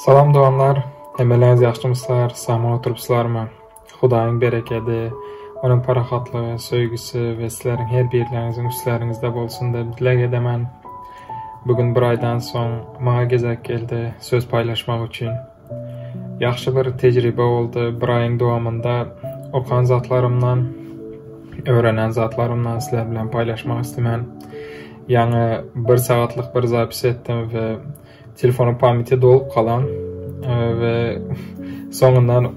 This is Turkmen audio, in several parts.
Salam doganlar, hemmeleriňiz ýagşymyslar, sagman oturypslarmy? Hudaýyň berekedi, Onuň parahatlygy, söýgüsi we sizleriň her birleriňiziň üstleriňizde bolsun diýip dileg edemen. Bu gün bir aýdan soň maňa gezek geldi söz paýlaşmak üçin. Ýagşy bir tejribe boldy. Bir aýyň dowamynda okan zatlarymdan, öwrenen zatlarymdan sizler bilen paýlaşmak istemen. Ýaňy bir sagatlyk bir zapis etdim we Telefonyň pamyty dolup galan we soňundan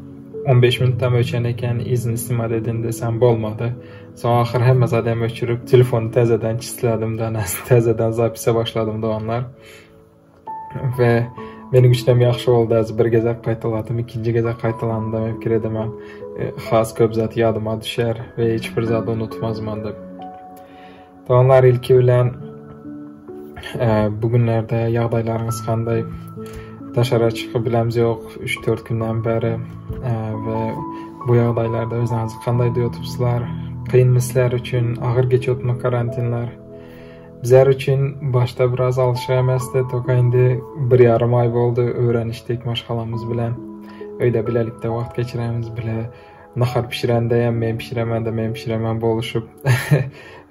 15 minutdan öçen eken, yzyny snimat edin desem bolmady. Soň ahyr hemme zady hem öçürip, telefony täzeden çistledim de, täzeden zapise başladym doganlar. We meniň üçin hem ýagşy boldy, az bir gezek gaýtaladym, ikinji gezek gaýtalanymda men pikir edemen, e, has köp zat ýadyma düşer we hiç bir zady unutmazman diýip. Doganlar ilki bilen bu günlerde ýagdaýlaryňyz gandaý? Daşara çykyp bilemiz ýok 3-4 günden bäri we bu ýagdaýlarda özüňizi kanday duýutypsyzlar? Kynmy sizler üçin? Agyr geçiotmy karantinler? Bizler üçin başda biraz alşyk emesdi, toka indi bir ýarym aý boldy öwrenişdik maşgalamyz bilen. Öýde bilelikde wagt geçiremiz bile. Nahar pişirende hem men pişiremende men pişiremem boluşup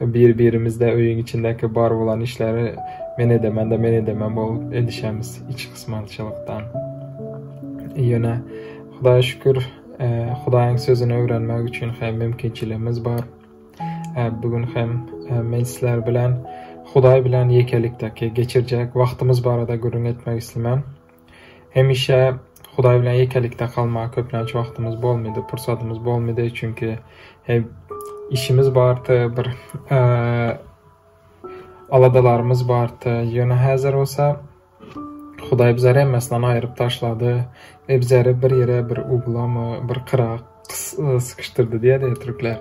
bir-birimizde öýüň içindäki bar bolan işleri men edemen de men edemen bolup edişemiz iç gysmazçylykdan. Ýöne Hudaýa şükür e, Hudaýyň sözüni öwrenmek üçin hem mümkinçiligimiz bar. E, bugün hem e, men sizler bilen Hudaý bilen ýekelikdäki geçirjek wagtymyz barada gürrüň etmek islemem. Hemişe Hudaý bilen ýekelikde galmaga köplenç wagtymyz bolmady, pursatymyz bolmady, çünki hem işimiz bardy, bir aladalarymyz bardy. Ýöne häzir bolsa Hudaý bizleri hemmesinden aýryp taşlady we bizleri bir ýere, bir uglamy, bir gyra sykyşdyrdy diýýär türkler.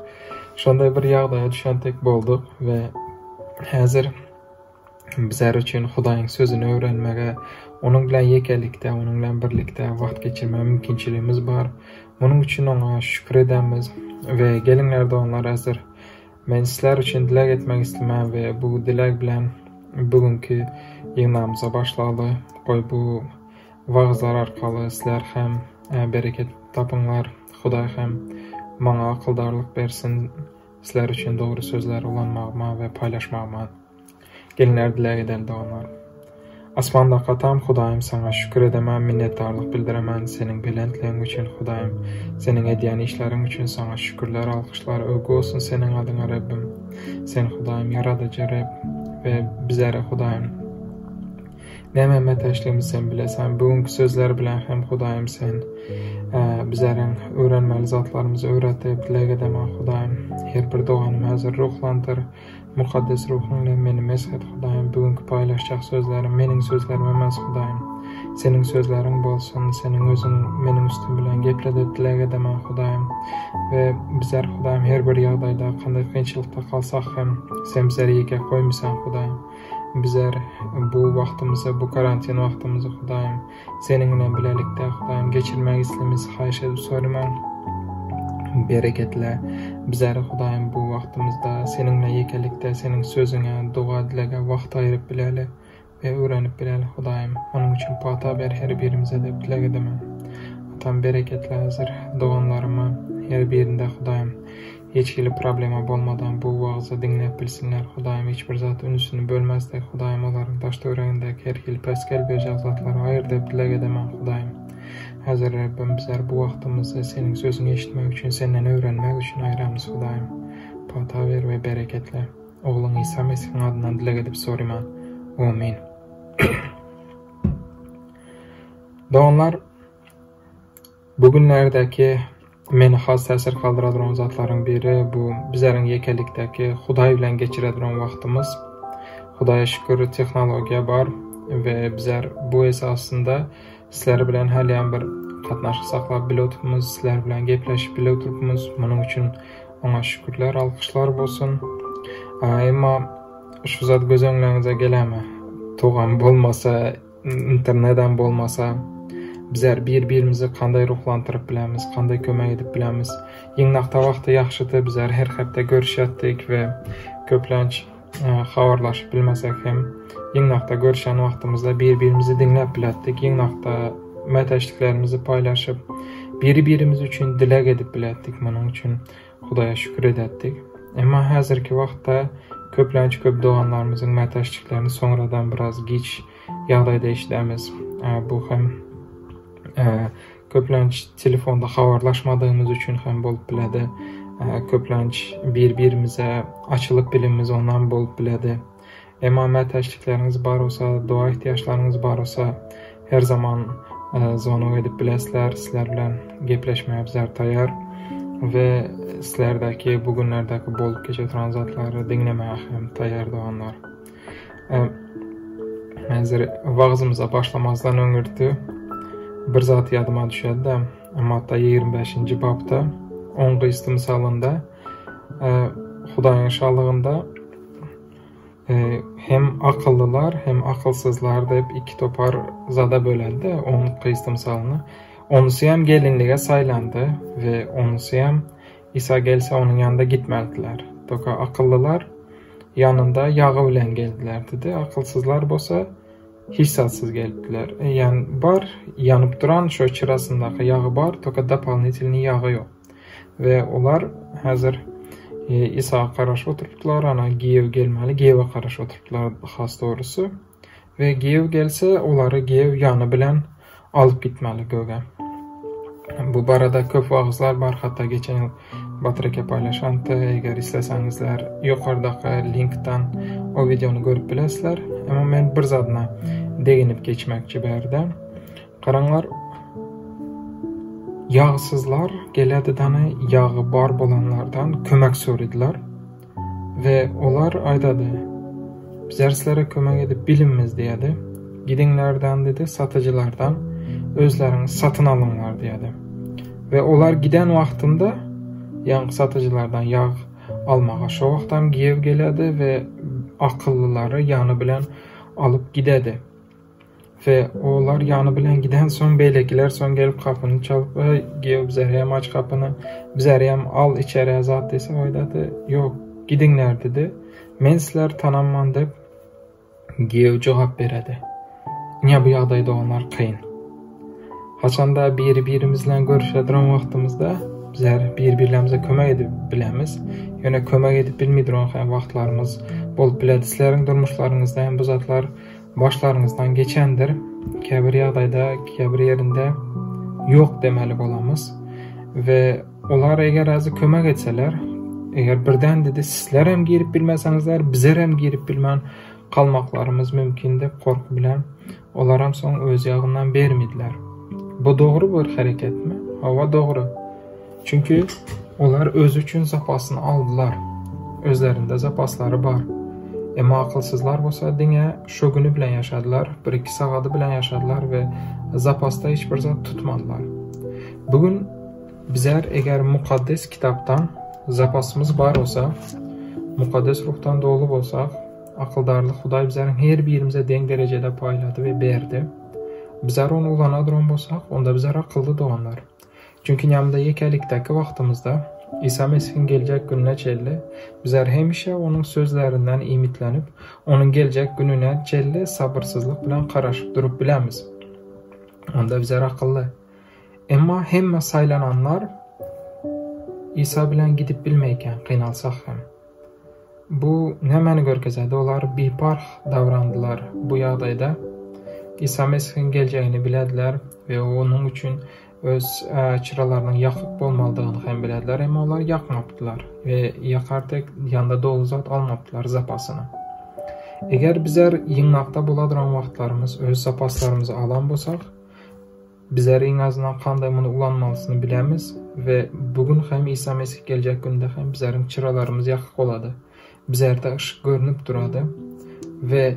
Şonda bir ýagdaýa düşen tek bolduk we häzir Bizler üçin Hudaýyň Sözüni öwrenmege, Onuň bilen ýekelikde, Onuň bilen birlikde wagt geçirmäge mümkinçiligimiz bar. Munuň üçin Oňa şükür edemiz we geliňler doganlar häzir men sizler üçin dileg etmek istemän we bu dileg bilen bugünki ýygnagymyza başlaly. Goý bu wagyzlar arkaly sizler hem e, bereket tapyňlar. Hudaý hem maňa akyldarlyk bersin. Sizler üçin dogry sözleri ulanmagyma we paýlaşmagyma. Gelinler dileg edeli doganlar. Asmandaky Atam Hudaýym saňa şükür edemen minnetdarlyk bildiremen seniň belentligiň üçin Hudaýym seniň edýän işleriň üçin saňa şükürler alkyşlar öwgi bolsun seniň adyňa Rebbim sen Hudaýym ýaradyjy Reb we bizlere Hudaýym Näme mätäçligimizi sen bilesən. Bu günki sözler bilen hem Hudaýym sen bizleriň öwrenmeli zatlarymyzy öwret diýip dileg edemen Hudaýym. Her bir doganymy häzir ruhlandyr. Mukaddes Ruhuň bilen meni mesh et Hudaýym. Bu günki paýlaşjak sözlerim meniň sözlerim emes Hudaýym. Seniň sözleriň bolsun, Seniň özüň meniň üstüm bilen geple diýip dileg edemen Hudaýym. We bizler Hudaýym her bir ýagdaýda kanday kynçylykda kalsak hem Sen bizleri ýeke goýmysaň Hudaýym. Bizler bu wagtymyzy, bu karantin wagtymyzy Hudaýym, Seniň bilen bilelikde Hudaýym geçirmek islemizi haýyş edip soraman. Bereketle bizleri Hudaýym bu wagtymyzda Seniň bilen ýekelikde Seniň sözüňe, doga dilege wagt aýryp bileli we öwrenip bileli Hudaýym. Onuň üçin pata ber her birimize diýip dileg edemen. Atam bereketle häzir doganlaryma her birinde Hudaýym. Hiç hili problema bolmadan bu wagzy diňläp bilsinler Hudaýym hiç bir zat ünsüni bölmezde Hudaýym olaryň daş töweregindäki her hili päsgel berjek zatlary aýyr diýip dileg edemen Hudaýym häzir Rebbim bizler bu wagtymyzy seniň sözüňi eşitmek üçin senden öwrenmek üçin aýyramyz Hudaýym pata ber we bereketle Ogluň Isa Mesihiň adyndan dileg edip soryman Omyn. Doganlar Bu günlerdäki meni has täsir galdyradyran zatlaryň biri bu bizleriň ýekelikdäki Hudaý bilen geçireduran wagtymyz. Hudaýa şükür tehnologiýa bar we bizler bu esasynda sizler bilen hälýän bir gatnaşyk saklap bile oturupmyz, sizler bilen gepleşip bile oturupmyz. Munuň üçin oňa şükürler, alkyşlar bolsun. Emma şu zat göz öňleriňize gelämi? Togam bolmasa, Internedem bolmasa, bizler bir-birimizi kanday ruhlandyryp bilemiz, kanday kömek edip bilemiz. Ýygnakda wagty ýagşydy, bizler her hepde görüşýärdik we köplenç e, habarlaşyp bilmesek hem ýygnakda görüşen wagtymyzda bir-birimizi diňläp bilerdik. Ýygnakda mätäçliklerimizi paýlaşyp, biri-birimiz üçin dileg edip bilerdik. Munuň üçin Hudaýa şükür ederdik. Emma häzirki wagtda köplenç köp doganlarymyzyň mätäçliklerini soňradan biraz giç ýagdaýda eşidemiz. Bu hem köplenç telefonda habarlaşmadygymyz üçin hem bolup biledi. Köplenç bir-birimize açylyp bilimimiz ondan bolup biledi. Emma mätäçlikleriňiz bar bolsa, doga ihtiýaçlaryňyz bar bolsa, her zaman zvonok edip bilesizler, sizler bilen gepleşmäge bizler taýýar we sizlerdäki bu günlerdäki bolup geçip duran zatlary diňlemäge hem taýýar doganlar. Häzir wagzymyza başlamazdan öňürti bir zat ýadyma düşýär-de, Matta 25-nji bapda on gyz tymsalynda Hudaýyň şalygynda Hem akyllylar, hem akylsyzlar diýip iki topar zada bölende on gyz tymsalyny. Onusy hem gelinlige saýlandy we onusy hem Isa gelse onuň ýanynda gitmelidiler. Toka akyllylar ýanynda ýagy bilen geldiler diýdi. Akylsyzlar bolsa hiç zatsyz gelipdiler. Ýan bar, ýanyp duran şo çyrasyndaky ýagy bar, toka dopolnitelnyý ýagy ýok. We olar häzir Isa garaşyp oturypdylar, ana giýew gelmeli, giýewe garaşyp oturypdylar has dogrusy. We giýew gelse, olary giýew ýany bilen alyp gitmeli göge. Bu barada köp wagyzlar bar, hatda geçen ýyl Batyr eke paýlaşandy. Eger isleseňizler ýokardaky linkden o wideony görüp bilersizler. Emma men bir zadyna deginip geçmekçi bärde. Garaňlar, ýagsyzlar geledi dany ýagy bar bolanlardan kömek soradylar we olar aýdady, Bizler sizlere kömek edip bilinmiz diýedi. Gidiňlerden dedi, satyjylardan özleriňiz satyn alyňlar diýedi. We olar giden wagtynda ýaňky satyjylardan ýag almaga şo wagtam giýew geledi we akyllylary ýany bilen alyp gidedi. We olar ýany bilen gidensoň beýlekiler soň gelip gapyny çalyp, Eý, giýew bizerem aç gapyny, bizerem al içerä zat diýse, oýdady, Ýok, gidiňler diýdi. Men sizleri tanamman diýip, giýew jogap beredi. Ine bu ýagdaý doganlar kyn. Haçanda biri-birimiz bilen görüşe duran wagtymyzda bizler bir-birlerimize kömek edip bilemiz. Ýöne kömek edip bilmeý duran hem wagtlarymyz bolup biledi. Sizleriň durmuşlaryňyzda hem bu zatlar Başlaryňyzdan geçendir, käbir ýagdaýda, käbir ýerinde ýok demeli bolamyz. We olar eger azy kömek etseler, eger birden dedi sizler hem girip bilmeseňizler, bizler hem girip bilmän kalmaklarymyz mümkin dep korky bilen olar hem soň öz ýagyndan bermediler. Bu dogry bir hereketmi? Hawa dogry. Çünki olar özi üçin zapasyny aldylar. Özlerinde zapaslary bar. Emma akylsyzlar bolsa diňe şo güni bilen ýaşadylar, bir-iki sagady bilen ýaşadylar we zapasda hiç bir zat tutmadylar. Bu gün bizler eger Mukaddes Kitapdan zapasymyz bar bolsa, Mukaddes Ruhdan doly bolsak, akyldarlyk Hudaý bizleriň her birimize deň derejede paýlady we berdi. Bizler ony ulana duran bolsak, onda bizler akylly doganlar. Çünki ýanynda ýekelikdäki wagtymyzda, Isa Mesihiň geljek gününe çenli, bizler hemişe Onuň sözlerinden iýmitlenip, Onuň geljek gününe çenli sabyrsyzlyk bilen garaşyp durup bilemiz. Onda bizler akylly. Emma hemme saýlananlar Isa bilen gidip bilmeýkä, gynalsak hem. Bu nämäni görkezýärdi? Olar biparh davrandylar bu ýagdaýda. Isa Mesihiň geljegini bilediler we onuň üçin öz çyralarynyň ýakyk bolmalydygyny hem bilediler, emma olar ýakmapdylar we ýakar tek ýanda doly zat almapdylar zapasyny. Eger bizler ýygnakda boladyran wagtlarymyz öz zapaslarymyzy alan bolsak, Bizler iň azyndan kanday muny ulanmalysyny bilemiz we bu gün hem Isa Mesih geljek günde hem bizleriň çyralarymyz ýakyk bolady. Bizlerde yşyk görünip durady we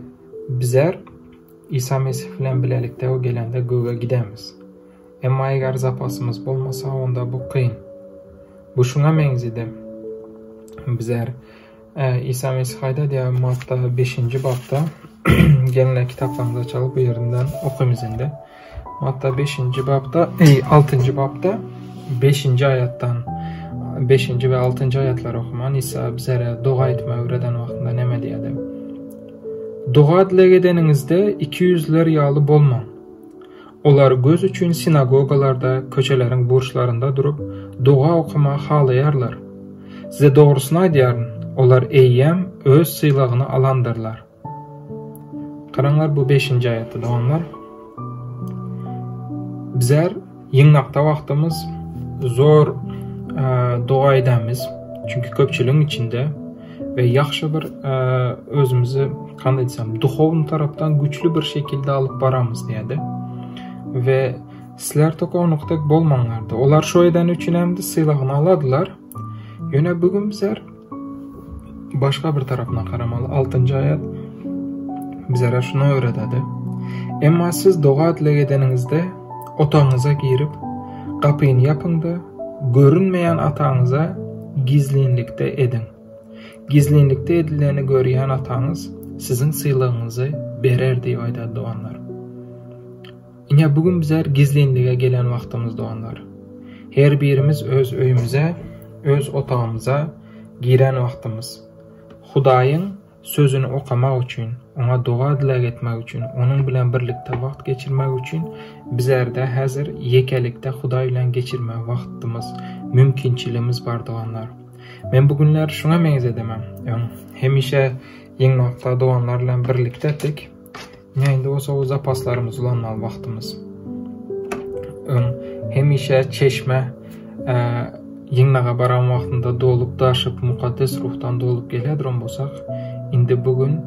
bizler Isa Mesih bilen bilelikde o gelende göge gidemiz. Emma eger zapasymyz bolmasa onda bu kyn. Bu şuňa meňzidi. Bizler Isa Mesih aýdar diýýär Matta 5-nji bapda. Gelin kitaplaryňyzy açalyp bu ýerinden okymyz indi. Matta 5-nji bapda, eý 6-njy bapda 5-nji aýatdan 5-nji we 6-njy aýatlary okaman Isa bizlere doga etme öwreden wagtynda näme diýýärdi? Doga dileg edeniňizde ikiýüzler ýaly bolmaň. Olar göz üçin sinagogalarda, köçeleriň burçlarynda durup, doga okamagy halaýarlar. Size dogrusyny aýdýaryn, olar eýýäm öz sylagyny alandyrlar. Garaňlar bu beşinji aýatda doganlar. Bizler ýygnakda wagtymyz zor doga edemiz. Çünki köpçüligiň içinde we ýagşy bir özümizi kanday diýsem duhowny tarapdan güçli bir şekilde alyp baramyz diýedi. We sizler toka onukdek bolmaňlardy. Olar şo edeni üçin hem-de sylagyny aladylar. Ýöne bu gün bizler başga bir tarapyna garamaly. Altynjy aýat bizlere şuny öwrededi. Emma siz doga-dileg edeniňizde, otagyňyza girip, gapyny ýapyň-da, görünmeýän Ataňyza gizlinlikde ediň. Gizlinlikde edileni görýän Ataňyz siziň sylagyňyzy berer diýip aýdar doganlar. Ine bu gün bizler gizlinlige gelen wagtymyz doganlar. Her birimiz öz öýümize, öz otagymyza giren wagtymyz. Hudaýyň sözüni okamak üçin, oňa doga-dileg etmek üçin, onuň bilen birlikde wagt geçirmek üçin bizlerde häzir ýekelikde Hudaý bilen geçirme wagtymyz, mümkinçiligimiz bar doganlar. Men bu günler şuňa meňzedemem. Öň hemişe ýygnakda doganlar bilen birlikdedik. Ine indi bolsa o zapaslarymyzy ulanmaly wagtymyz. Öň hemişe çeşme ýygnaga baran wagtynda dolup daşyp mukaddes ruhdan dolup gelýär bolsak, indi bu gün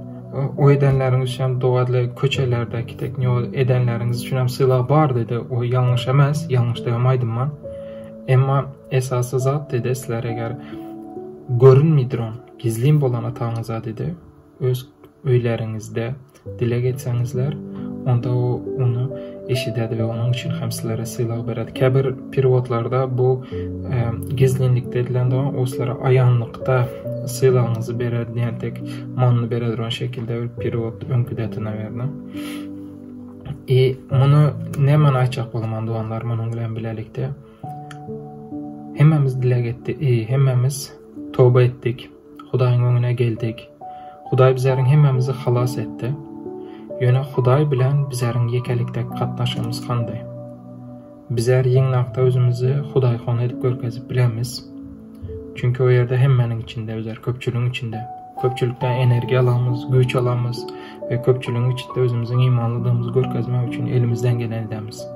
o edenleriňiz üçin hem doga dileg köçelerdäki tek ýol edenleriňiz üçin hem sylag bar dedi. O ýalňyş emes, ýalňyş diýip aýdymman. Emma esasy zat dedi, sizler eger görünmeýdir on, gizlin bolan ataňyza dedi. Öz öýleriňizde dileg etseňizler, onda o ony eşidedi we onuň üçin hem sizlere sylag beredi. Käbir perewodlarda bu gizlinlikde edilen doga o sizlere aýanlykda sylagyňyzy berer diýen tek manyny bereduran şekilde bir perewod öňküde nawerno. I muny näme aýtjak bolaman doganlar munuň bilen bilelikde hemmämiz dileg etdi, hemmämiz toba etdik. Hudaýyň öňüne geldik. Hudaý bizleriň hemmämizi halas etdi. Ýöne Hudaý bilen bizleriň ýekelikdäki gatnaşygymyz kanday? Bizler ýygnakda özümizi hudaýhon edip görkezip bilemiz. Çünki o ýerde hemmäniň içinde bizler köpçüligiň içinde. Köpçülikden energiýa alamyz, güýç alamyz we köpçüligiň içinde özümiziň imanlydygymyzy görkezmek üçin elimizden geleni edemiz.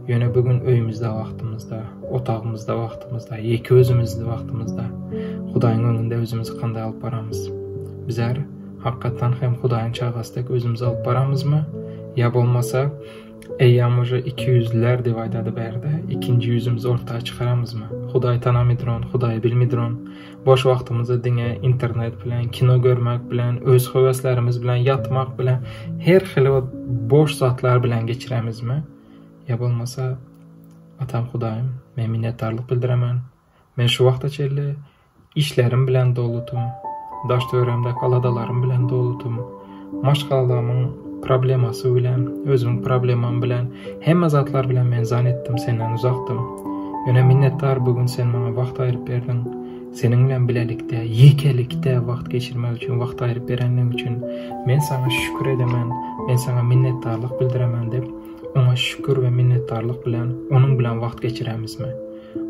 Ýöne bu gün öýümizde wagtymyzda, otagymyzda wagtymyzda, ýeke özümizde wagtymyzda Hudaýyň öňünde özümizi kanday alyp baramyz? Bizler hakykatdan hem Hudaýyň çagasy dek özümizi alyp baramyzmy? Ýa bolmasa eýýäm uje ikiýüzlüler diýip aýdady bärde, ikinji ýüzümizi orta çykaramyzmy? Hudaý tanamydron, Hudaýy bilmidron. Boş wagtymyzda diňe internet bilen, kino görmek bilen, öz höweslerimiz bilen, ýatmak bilen, her hili boş zatlar bilen geçiremizmi? Ýa bolmasa, Atam Hudaýym, men minnetdarlyk bildiremen. Men şu wagta çenli işlerim bilen doludym, daş-töweregimdäki aladalarym bilen doludym, maşgalamyň problemasy bilen, özümiň problemam bilen, hemme zatlar bilen men zan etdim, senden uzakdym. Ýöne minnetdar bu gün sen maňa wagt aýryp berdiň. Seniň bilen bilelikde, ýekelikde wagt geçirmek üçin wagt aýryp berenligiň üçin men saňa şükür edemen, men saňa minnetdarlyk bildiremen diýip, oňa şükür we minnetdarlyk bilen onuň bilen wagt geçiremizmi?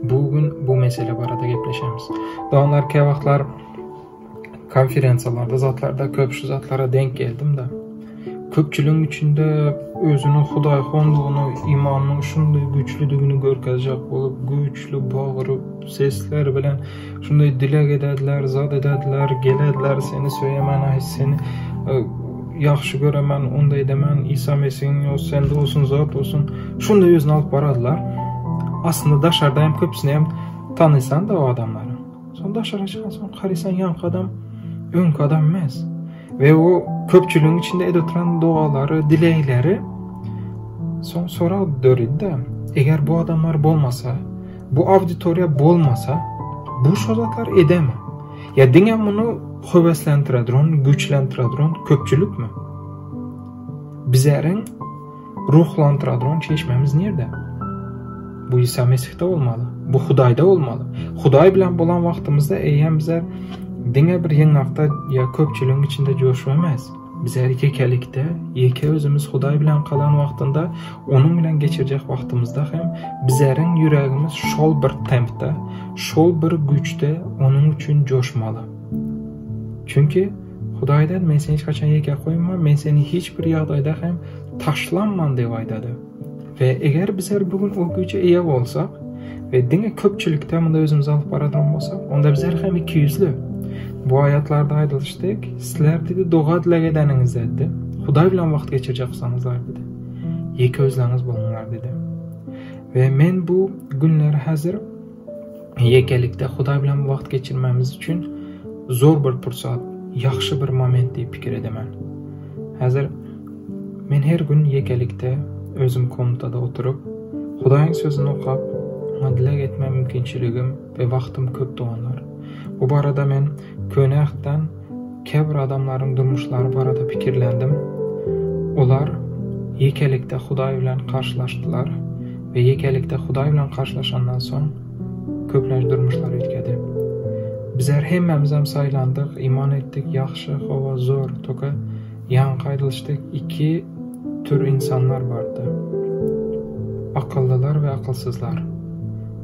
Bu gün bu mesele barada gepleşemiz. Doganlar käwagtlar konferensiýalarda zatlarda köp şu zatlara denk geldim-de. Köpçüligiň içinde özüniň hudaýhonlygyny, imanynyň şunday güýçlüdigini görkezjek bolup, güýçli bagyryp, sesler bilen şunday dileg ederdiler, zat ederdiler, gelerdiler, seni söýemän, aý seni e, ýagşy göremen, onda edemen, Isa Mesihiň ýol sende bolsun, zat bolsun. Şunday özüni alyp barardylar. Aslynda daşarda hem köpüsini hem tanysan da o adamlary. Soň daşara çykan soň garaýsaň ýaňky adam öňki adam emes. We o köpçüligiň içinde edip oturan dogalary, dilegleri soň sorag döredi-de, eger bu adamlar bolmasa, bu auditoriýa bolmasa, bu şo zatlar edemi? Ýa diňe muny höweslendireduran, güýçlendireduran köpçülikmi? Bizleriň ruhlandyraduran çeşmämiz nirde? Bu Isa Mesihde bolmaly. Bu Hudaýda bolmaly. Hudaý bilen bolan wagtymyzda eýýäm bizler diňe bir ýygnakda ýa köpçüligiň içinde joşup emes. Bizler ýekelikde, ýeke özümiz Hudaý bilen galan wagtynda, Onuň bilen geçirjek wagtymyzda hem bizleriň ýüregimiz şol bir tempde, şol bir güýçde Onuň üçin joşmaly. Çünki Hudaý aýdar, Men seni hiç haçan ýeke goýman, men seni hiç bir ýagdaýda hem taşlanman diýip aýdady. We eger bizler bu gün o güýje eýe bolsak we diňe köpçülikde munda özümizi alyp baradan bolsak, onda bizler hem ikiýüzli. Bu aýatlarda aýdylyş dek, sizler diýdi doga dileg edeniňizde diýdi, Hudaý bilen wagt geçirjek bolsaňyzlar diýdi. Ýeke özleriňiz boluňlar diýdi. We men bu günler häzir ýekelikde Hudaý bilen wagt geçirmemiz üçin zor bir pursat, ýagşy bir moment diýip pikir edemen. Häzir Men her gün ýekelikde özüm komnatada oturyp, Hudaýyň Sözüni okap, Oňa dileg etme mümkinçiligim we wagtym köp doganlar. Bu barada men Köne Ähtden käbir adamlaryň durmuşlary barada pikirlendim. Olar ýekelikde Hudaý bilen garşylaşdylar we ýekelikde Hudaý bilen garşylaşandan soň köplenç durmuşlary üýtgedi. Bizler hemmämizem saýlandyk, iman etdik, ýagşy, hawa, zor, toka Ýaňky aýdylyşda iki tür ynsanlar bardy. Akyllylar we akylsyzlar.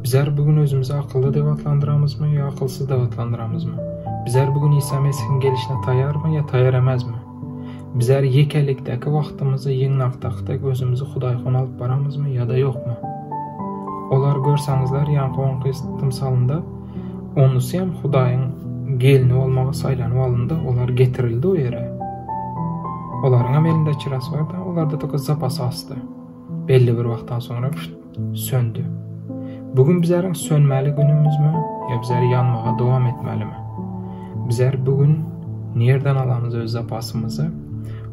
Bizler bu gün özümizi akylly diýip atlandyramyzmy ýa akylsyz diýip atlandyramyzmy? Bizler bu gün Isa Mesihiň gelişine taýýarmy ýa taýýar emesmi? Bizler ýekelikdäki wagtymyzy ýygnakdaky dek özümizi hudaýhon alyp baramyzmy ýa-da ýokmy? Olar görseňizler ýaňky on gyz tymsalynda Onusy hem Hudaýyň gelni bolmaga saýlanyp alyndy, olar getirildi o ýere. Olaryň hem elinde çyrasy bardy, olarda toka zapas asdy. Belli bir wagtdan soňra söndi. Bu gün bizleriň sönmeli günümizmi ýa bizler ýanmaga dowam etmelimi? Bizler bu gün nirden alamyz öz zapasymyzy?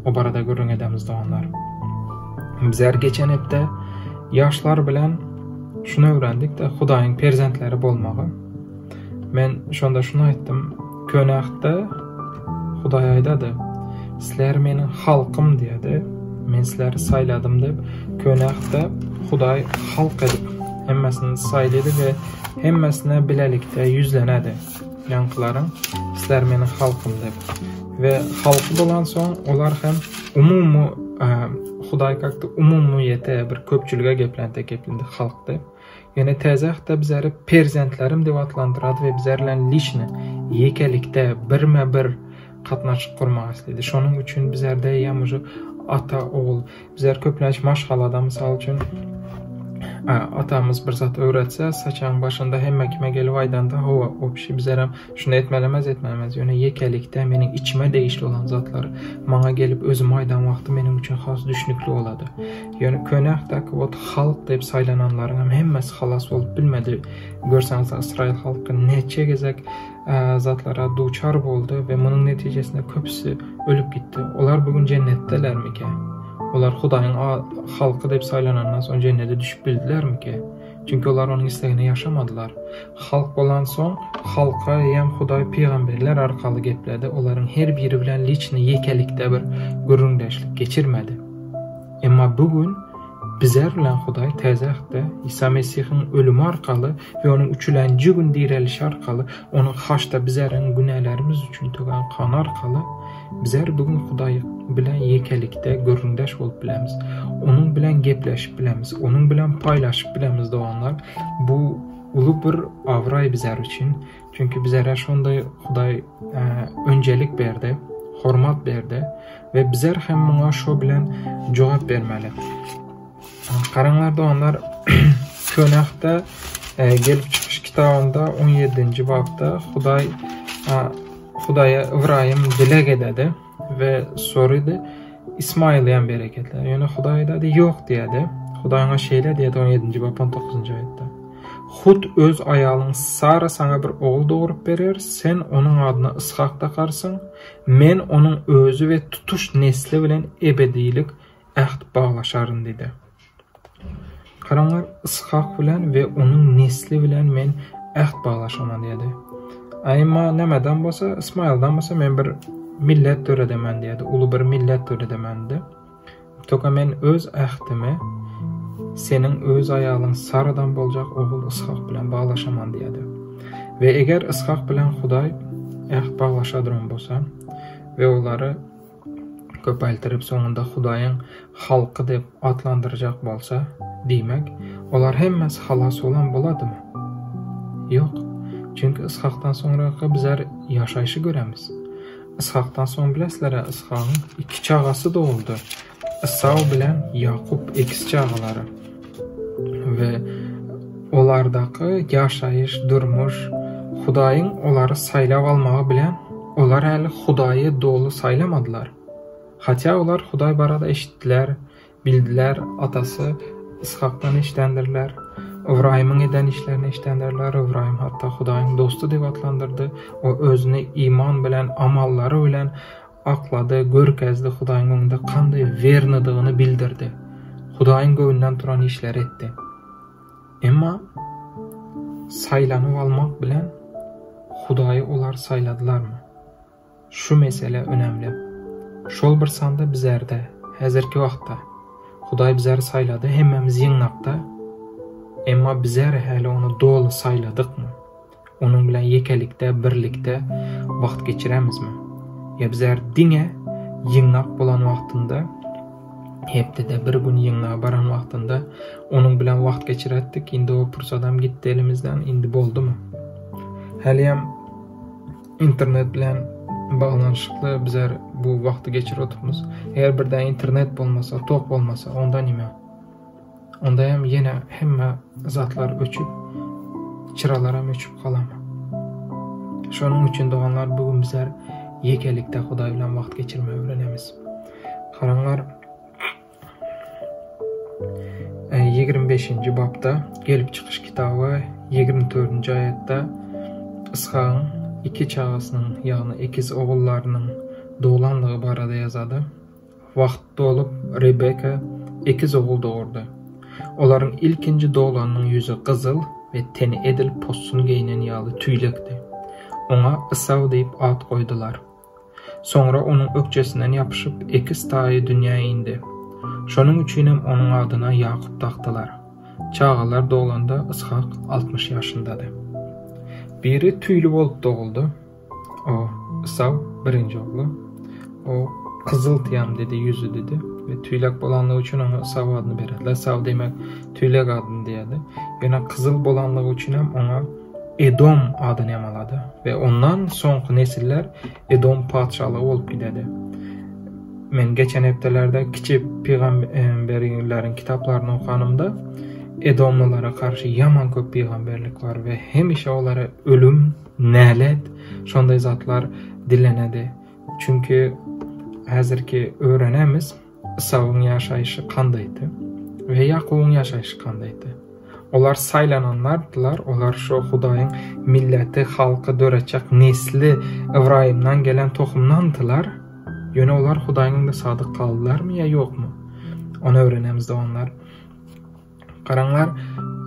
O barada gürrüň edemiz doganlar. Bizler geçen hepde ýaşlar bilen Şuny öwrendik-de, Hudaýyň perzentleri bolmagy. Men şonda şuny aýtdym, Köne Ähtde Hudaý aýdady, Sizler meniň halkym diýedi, men sizleri saýladym diýip, Köne Ähtde Hudaý halk edip hemmesini saýlady we hemmesine bilelikde ýüzlenedi. Ýaňkylaryň sizler meniň halkym diýip. We halky bolansoň olar hem umumy Hudaý kakdy umumyýete bir köpçülige geplän tek geplindi halk diýip. Ýöne Täze Ähtde bizleri perzentlerim diýip atlandyrady we bizler bilen liçni, ýekelikde, birme-bir gatnaşyk gurmak isledi. Şonuň üçin bizlerde ýa uje ata ogul Bizler köplenç maşgalada mysal üçin atamyz bir zat öwretse, saçagyň başynda hemme kime gelip aýdanda, hawa, obşi bizlerem şuny etmelemez, etmelemez. Ýöne ýekelikde meniň içime degişli bolan zatlar maňa gelip özüm aýdan wagty meniň üçin has düşnükli bolady. Ýöne köne ähtdäki wot halk diýip saýlananlaryň hem hemmesi halas bolup bilmedi. Görseňiz Ysraýyl halky näçe gezek zatlara duçar boldy we munuň netijesinde köpüsi ölüp gitdi. Olar bu gün jennetdelermikä? Olar Hudaýyň halky diýip saýlanandan soň jennete düşüp bildilermikä? Çünki olar onuň islegine ýaşamadylar. Halk bolansoň, halka eýýäm Hudaý pygamberler arkaly gepledi, olaryň her biri bilen liçni ýekelikde bir gürrüňdeşlik geçirmedi. Emma bu gün Bizler bilen Hudaý Täze Ähtde Isa Mesihiň ölümi arkaly we Onuň üçülenji gün direlişi arkaly, Onuň haçda bizleriň günälerimiz üçin töken gany arkaly bizler bu gün Hudaý bilen ýekelikde gürrüňdeş bolup bilemiz. Onuň bilen gepleşip bilemiz. Onuň bilen paýlaşyp bilemiz doganlar. Bu uly bir abraý bizler üçin. Çünki bizlere şonday Hudaý önjelik berdi, hormat berdi we bizler hem muňa şo bilen jogap bermeli. Garaňlar doganlar, Köne Ähtde e, Gelip çykyş kitabynda 17-nji bapda Hudaý Hudaýa Ybraýym dileg ededi we sorydy, Ismaýyly hem bereketle. Ýöne Hudaý aýdady, ýok diýedi. Hudaý oňa şeýle diýedi 17-nji bap 19-njy aýatda. Hut öz aýalyň Sara saňa bir ogul dogrup berer, sen onuň adyna Yshak dakarsyň, Men onuň özi we tutuş nesli bilen ebedilik äht baglaşaryn diýdi. Garaňlar, Yshak bilen we onuň nesli bilen men äht baglaşaman diýdi. A emma nämeden bolsa, Ysmaýyldan bolsa men bir millet döredemen diýdi, uly bir millet döredemen diýdi. Toka men öz ähtimi seniň öz aýalyň Saradan boljak ogul Yshak bilen baglaşaman diýdi. We eger Yshak bilen Hudaý äht baglaşadyran bolsa we olary. Köpeltirip soňunda Hudaýyň halky diýip atlandyrjak bolsa, diýmek, olar hemmesi halas bolan boladymy? Ýok. Çünki Yshakdan soňraky bizler ýaşaýşy göremiz. Yshakdan soň bilesizler-ä Yshagyň iki çagasy doguldy. Ysaw bilen Ýakup ekiz çagalary. We olardaky ýaşaýyş, durmuş, Hudaýyň olary saýlap almagy bilen olar häli Hudaýy doly saýlamadylar. Hatýa olar Hudaý barada eşitdiler, bildiler, atasy Yshakdan eşidendirler, Ybraýymyň eden işlerini eşidendirler, Ybraýym hatda Hudaýyň dosty diýip atlandyrdy, o özüni iman bilen, amallary bilen aklady, görkezdi, Hudaýyň öňünde kanday wernydygyny bildirdi. Hudaýyň göwnünden turan işleri etdi. Emma saýlanyp almak bilen Hudaýy olar saýladylarmy? Şu mesele önemli. Şol bir sanda bizerde, häzirki wagtda, Hudaý bizeri saýlady, hemmämiz ýygnakda, emma bizer häli ony doly saýladykmy? Onuň bilen ýekelikde, birlikde wagt geçiremizmi? Ýa bizler diňe ýygnak bolan wagtynda, hepdede bir gün ýygnaga baran wagtynda onuň bilen wagt geçiretdik, indi o pursadam gitdi elimizden, indi boldumy? Häliyem internet bilen baglanyşykly bizler bu wagty geçirip otyrmyz. Eger birden internet bolmasa, tok bolmasa, onda nime? Onda hem ýene hemme zatlar öçüp, çyralar hem öçüp galama. Şonuň üçin doganlar bu gün bizler ýekelikde Hudaý bilen wagt geçirmegi öwrenemiz. Garaňlar 25-nji bapda Gelip çykyş kitaby 24-nji aýatda Yshagyň iki çagasynyň, ýagny ekiz ogullarynyň doglandygy barada ýazady. Wagt dolup, Rebeka ekiz ogul dogurdy. Olaryň ilkinji doglanynyň ýüzi gyzyl we teni edil possun geýnen ýaly tüýlekdi. Oňa Ysaw diýip at goýdular. Soňra onuň ökjesinden ýapyşyp, ekiz taýy dünýä indi. Şonuň üçinem onuň adyna Ýakup dakdylar. Çagalar doglanda Yshak 60 ýaşyndady. Biri tüýli bolup doguldy. O Ysaw birinji ogly. O gyzyl tyýam dedi, ýüzi dedi. We tüýlek bolanlygy üçin oňa Ysaw adyny berdiler. Ysaw diýmek tüýlek adyny diýýärdi. Ýöne gyzyl bolanlygy üçin hem oňa Edom adyny hem alady. We ondan soňky nesiller Edom patyşalygy bolup gidedi. Men geçen hepdelerde kiçi pygamberleriň kitaplaryny okanymda Edomlylara garşy ýaman köp pygamberlik bar we hemişe olara ölüm Nälet şonday zatlar dilenedi. Çünki häzirki öwrenemiz Ysawyň ýaşaýşy kandaýdy we Ýakubyň ýaşaýşy kandaýdy. Olar saýlananlardylar, olar şo Hudaýyň milleti, halky döretjek nesli Ybraýymdan gelen tohumdandylar. Ýöne olar Hudaýyň öňünde sadyk galdylarmy ýa ýokmy? Ony öwrenemiz doganlar. Garaňlar,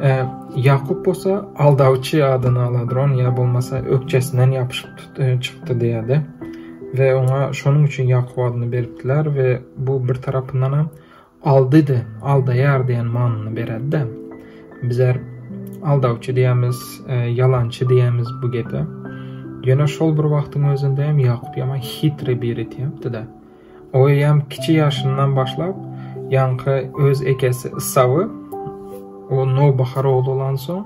e, Ýakup bolsa aldawçy adyny aladyr, ony ýa bolmasa ökjesinden ýapyşyp e, çykdy diýýärdi. We oňa şonuň üçin Ýakup adyny beripdiler we bu bir tarapyndan hem aldydy, aldaýar diýen manyny beredi. Bizler aldawçy diýemiz, e, ýalançy diýemiz bu gepe. Ýöne şol bir wagtyň özünde hem Ýakup ýaman hitri biri diýipdi-de. O eýýäm kiçi ýaşyndan başlap, ýaňky öz ekesi Ysawy, o nowbahar ogly bolansoň,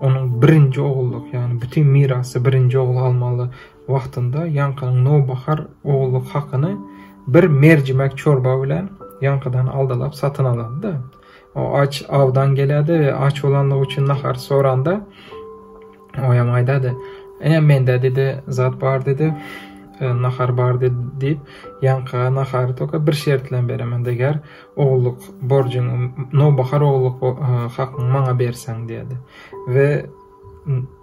onuň birinji ogullyk, ýagny bütin mirasy birinji ogly almaly wagtynda ýaňkynyň nowbahar ogullyk hakyny bir merjimek çorba bilen ýaňkydan aldalap satyn alady-da. O aç awdan gelýärdi we aç bolanlygy üçin nahar soranda, Oýam aýdady. Ene mende dedi zat bar dedi. E, nahar bar dedi diýip, ýaňky nahary toka bir şert bilen beremen deger. Ogullyk borjuňy, nowbahar ogullyk e, hakyňy maňa berseň diýdi. We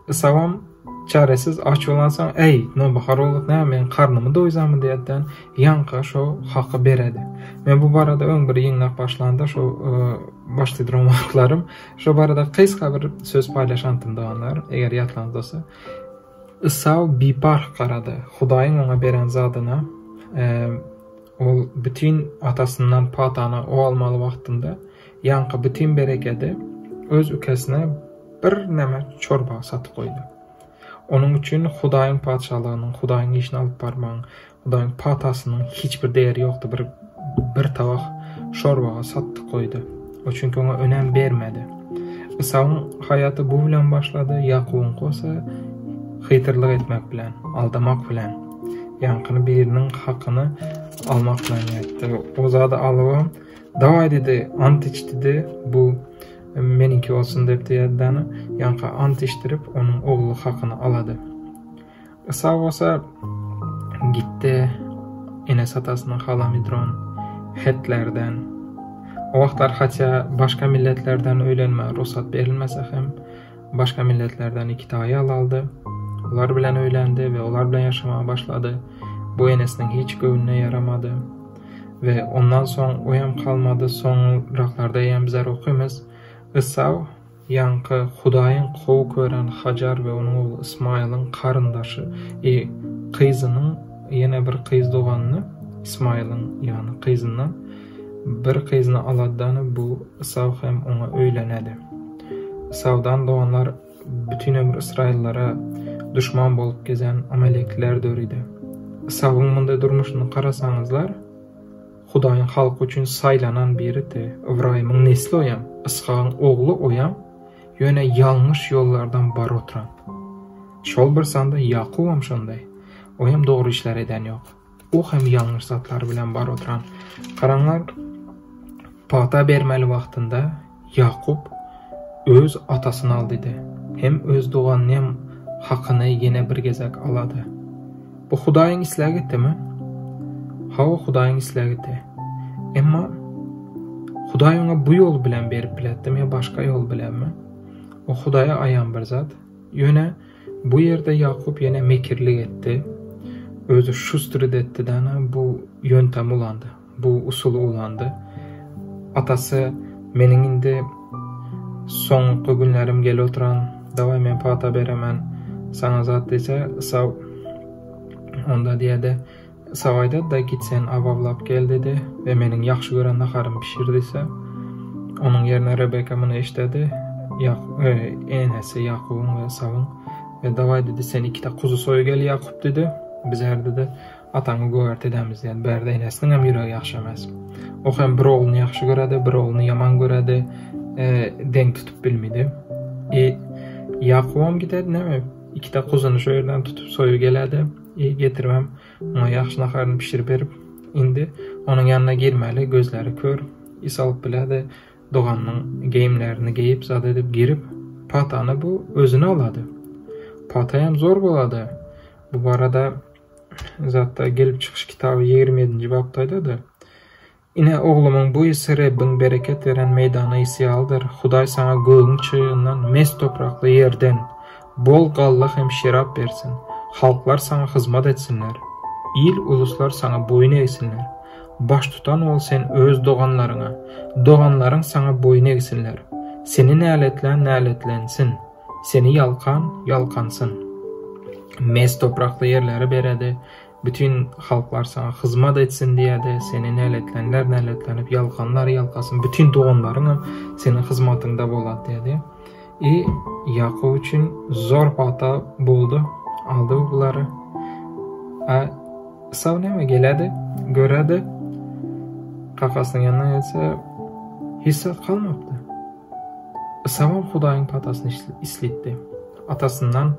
Ysawam çäresiz aç bolansoň, eý, nowbahar ogullyk näme, men karnymy doýzamy diýdi. Ýaňka şo haky beredi. Men bu barada öň bir ýygnak başlanda şo e, başladyran wagtlarym Şo barada gysga bir söz paýlaşantym doganlar, eger ýatlaňyz bolsa. Ysaw biparh garady Hudaýyň oňa beren zadyna. Ol bütin atasyndan patany o almaly wagtynda ýaňky bütin berekedi öz ükesine bir neme çorba satyp goýdy. Onuň üçin Hudaýyň Patyşalygynyň, Hudaýyň işini alyp barmagyň, Hudaýyň patasynyň hiç bir değeri ýokdy. Bir bir tabak şorbaga satdy goýdy. O çünki oňa önem bermedi. Ysawyň haýaty bu bilen başlady, Ýakubyňky bolsa hyýtyrlyk etmek bilen, aldamak bilen, ýaňkyny biriniň hakyny almak bilen ýetdi. O zady alybam, dawaý diýdi, ant iç diýdi, bu meniňki bolsun diýip diýýärdi, ýaňky ant içdirip, onuň ogly hakyny alady. Ysaw bolsa gitdi enesi-atasynyň halamydron hetlerden. O wagtlar hatda başga milletlerden öýlenmäge rugsat berilmese hem, başga milletlerden ikita aýal aldy. Olar bilen öýlendi we olar bilen ýaşamaga başlady. Bu enesiniň hiç göwnüne ýaramady. We ondan soň oýam kalmady, soňraklarda eýýäm bizler okymyz. Ysaw Ýaňky Hudaýyň gowy kören Hajar we onuň ogly Ysmaýylyň garyndaşy i gyzynyň ýene bir gyz doganyny, Ysmaýylyň ýagny gyzyndan bir gyzyny aladany bu Ysaw hem oňa öýlenedi. Ysawdan doganlar bütin ömür ysraýyllara duşman bolup gezen amalekler döredi. Ysawyň munday durmuşyny garasaňyzlar, Hudaýyň halky üçin saýlanan biridi. Ybraýymyň nesli oýam, Yshagyň ogly oýam, ýöne ýalňyş ýollardan baryp oturan. Şol bir sanda Ýakubam şondaý. Oýam dogry işler eden ýok. O hem ýalňyş zatlar bilen baryp oturan. Garaňlar, pata bermeli wagtynda Ýakup öz atasyny aldydy. Hem öz doganyny hem hakyny ýene bir gezek alady. Bu Hudaýyň islegidimi? Hawa, Hudaýyň islegidi. Emma Hudaý oňa bu ýol bilen berip biletdimi ýa başga ýol bilenmi? O Hudaýa aýan bir zat. Ýöne bu ýerde Ýakup ýene mekirlik etdi. Özi şustrit etdi däne bu ýöntem ulandy. Bu usuly ulandy. Atasy meniň indi soňky günlerim gelip oturan, dawaý men pata beremen saňa zat diýse, Ysaw onda diýedi. Ysaw aýdady-da, git sen aw awlap gel diýdi we meniň ýagşy gören naharymy bişir diýse, onuň ýerine Rebeka muny eşidedi, enesi Ýakubyň we Ysawyň we dawaý diýdi, sen ikide kuzy soý gel Ýakup diýdi, bizär diýdi. Ataňy gögert edemiz diýen. Bärde enesiniň hem ýüregi ýagşy emes. O hem bir ogluny ýagşy göredi, bir ogluny ýaman göredi. E, deň tutup bilmedi. E, Ýakubam gidedi näme? Ikide kuzuny şo ýerden tutup soýup geledi. E, getiribem oňa ýagşy naharyny bişirip berip, indi onuň ýanyna girmeli, gözleri kör, is alyp biledi. Doganynyň geýimlerini geýip zat edip girip, patany bu özüne alady. Pataýam zor bolady. Bu barada Zatda Gelip çykyş kitaby 27-nji bapda aýdady. Ine, oglumyň bu ysy Rebbiň bereket beren meýdana ysy ýalydyr. Hudaý saňa gögüň çygyndan, mes toprakly ýerden, bol galla hem şerap bersin. Halklar saňa hyzmat etsinler. Il-uluslar saňa boýun egsinler. Baştutan bol sen öz doganlaryňa, doganlaryň saňa boýun egsinler. Seni näletlän näletlensin. Seni ýalkan, ýalkansyn. Mes toprakly ýerleri beredi, bütin halklar saňa hyzmat etsin diýedi, seni näletlänler näletlenip, ýalkanlar ýalkasyn, bütin doganlaryňam seniň hyzmatyňda bolady diýedi. I Ýakup üçin zor pata boldy, aldy bulary. A Ysaw näme geledi, göredi, kakasynyň ýanyna gelse, hiç zat galmapdy. Ysawam Hudaýyň patasyny islitdi. Atasyndan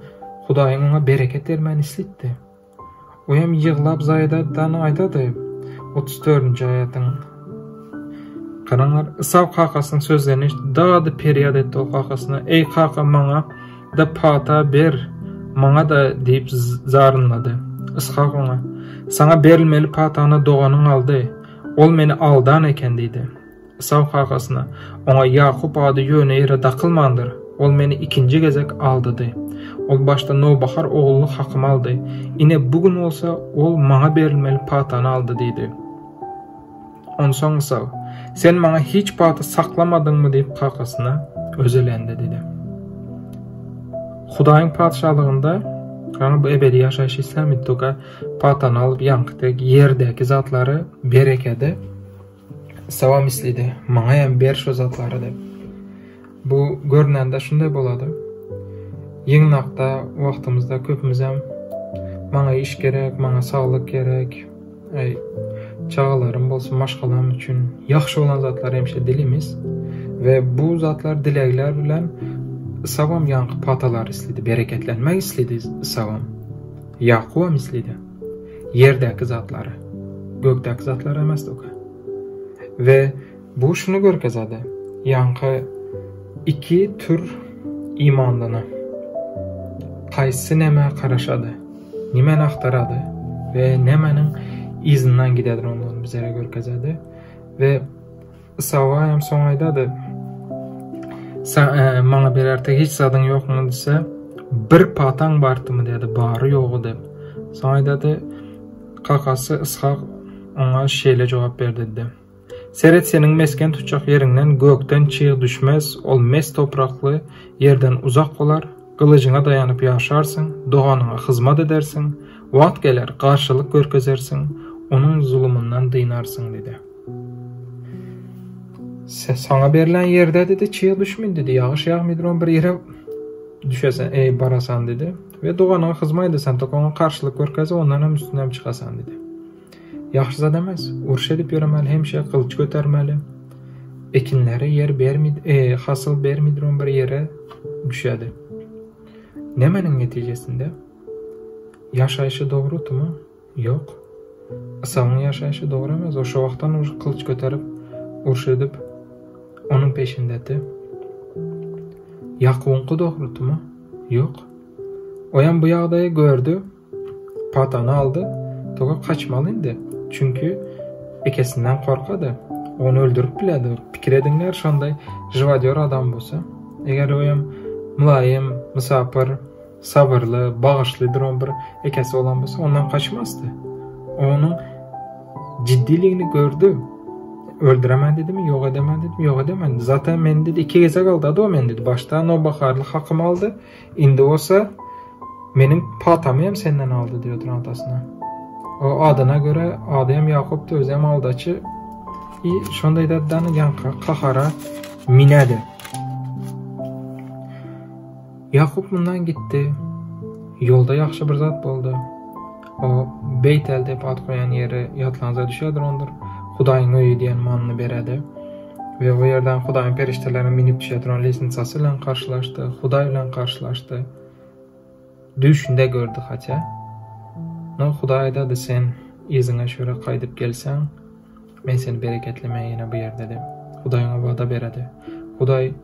Hudaýyň oňa bereket bermäni islitdi. Oýam ýyglap zaýadadany aýdady. 34-nji aýatyň Garaňlar, Ysaw kakasynyň sözlerini eşidip, dady-perýat etdi ol kakasyna, Eý, kaka, maňa, da pata ber, maňa-da diýip zarynlady. Yshak oňa, Saňa berilmeli patany doganyň aldy. Ol meni aldan eken diýdi. Ysaw kakasyna, Oňa Ýakup ady ýöne ýere dakylmandyr. Ol meni ikinji gezek aldady. Ol başda nowbahar ogullyk hakymy aldy. Ine, bu gün bolsa ol maňa berilmeli patany aldy diýdi. Onsoň Ysaw, Sen maňa hiç pata saklamadyňmy diýip kakasyna özelendi diýdi. Hudaýyň patyşalygynda, ýagny bu ebedi ýaşaýyş islämidi, toka patany alyp ýaňky dek ýerdäki zatlary berekedi Ysawam isledi, maňa hem ber şo zatlary diýip. Bu görnende şunday bolady. Ýygnakda wagtymyzda köpümizem maňa iş gerek, maňa saglyk gerek, äý, çagalarym bolsun, maşgalam üçin ýagşy bolan zatlary hemişe dilimiz we bu zatlar dilegler bilen Ysawam ýaňky patalary isledi, bereketlenmek isledi Ysawam. Ýakubam isledi. Ýerdäki zatlary, gökdäki zatlary emes toka. We bu şuny görkezedi, ýaňky iki tür imanlyny. Haýsy nämä garaşady, nimäni agtarady we nämäniň yzyndan gidedir ondan bizlere görkezedi. We Ysawa hem soň aýdady, Sa, e, maňa bererte hiç zadyň ýokmy diýse, bir pataň bardymy diýdi, bary ýogy diýip. Soň aýdady, kakasy Yshak oňa şeýle jogap berdi diýdi. Seret seniň mesgen tutjak ýeriňden gökden çyg düşmez, ol mes toprakly ýerden uzak bolar, gylyjyňa daýanyp ýaşarsyň, doganyňa hyzmat edersiň, wagt geler, garşylyk görkezersiň, onuň zulumyndan dynarsyň diýdi. Saňa berlen ýerde dedi, çyg düşmün dedi, ýagyş ýagmydyr on bir ýere düşesen, eý barasan dedi. We doganyňa hyzmat edesen, tok oňa garşylyk görkezip, ondan hem üstüne hem çykasan dedi. Ýagşy zat emes, uruş edip ýöremeli, hemişe gylyç götermeli. Ekinlere ýer bermid, e, hasyl bermidir on bir ýere düşedi. Nämeniň netijesinde? Ýaşaýşy dogrutymy? Ýok. Ysawyň ýaşaýşy dogry emes. O şo wagtdan uje gylyç göterip, uruş edip, onuň peşindedi. Ýakubyňky dogrudymy? Ýok. Oýam bu ýagdaýy gördi, patany aldy, toga kaçmaly indi. Çünki ekesinden gorkady. Ony öldürip biledi. Pikir ediňler, şonday žiwadýor adam bolsa. Eger oýam mylaýym, mysapyr, sabyrly, bagyşly duran bir ekesi bolan bolsa, ondan kaçmazdy. Onuň ciddiligini gördü. Öldüremen dedimi, ýok edemen dedimi, ýok edemen. Zaten men dedi, iki gezek aldady o men dedi. Başda nowbaharly hakymy aldy. Indi bolsa meniň patamy hem senden aldy diýip oturan atasyna. O adyna göre ady hem Ýakupdy, özi hem aldaçy. I şonda da ýaňky kahara minedi. Ýakup mundan gitdi. Ýolda ýagşy bir zat boldy. O Beýtel diýip at goýan ýeri ýatlaňyza düşýärdir ondur. Hudaýyň öýi diýen manyny beredi. We o ýerden Hudaýyň perişdeleriniň münüp düşe duran lesnitsasy bilen garşylaşdy, Hudaý bilen garşylaşdy. Düýşünde gördi hatya. No Hudaý aýdady sen yzyňa şöyle gaýdyp gelseň, Men seni bereketlemen ýene bu ýerde diýip, Hudaý oňa wada beredi. Hudaý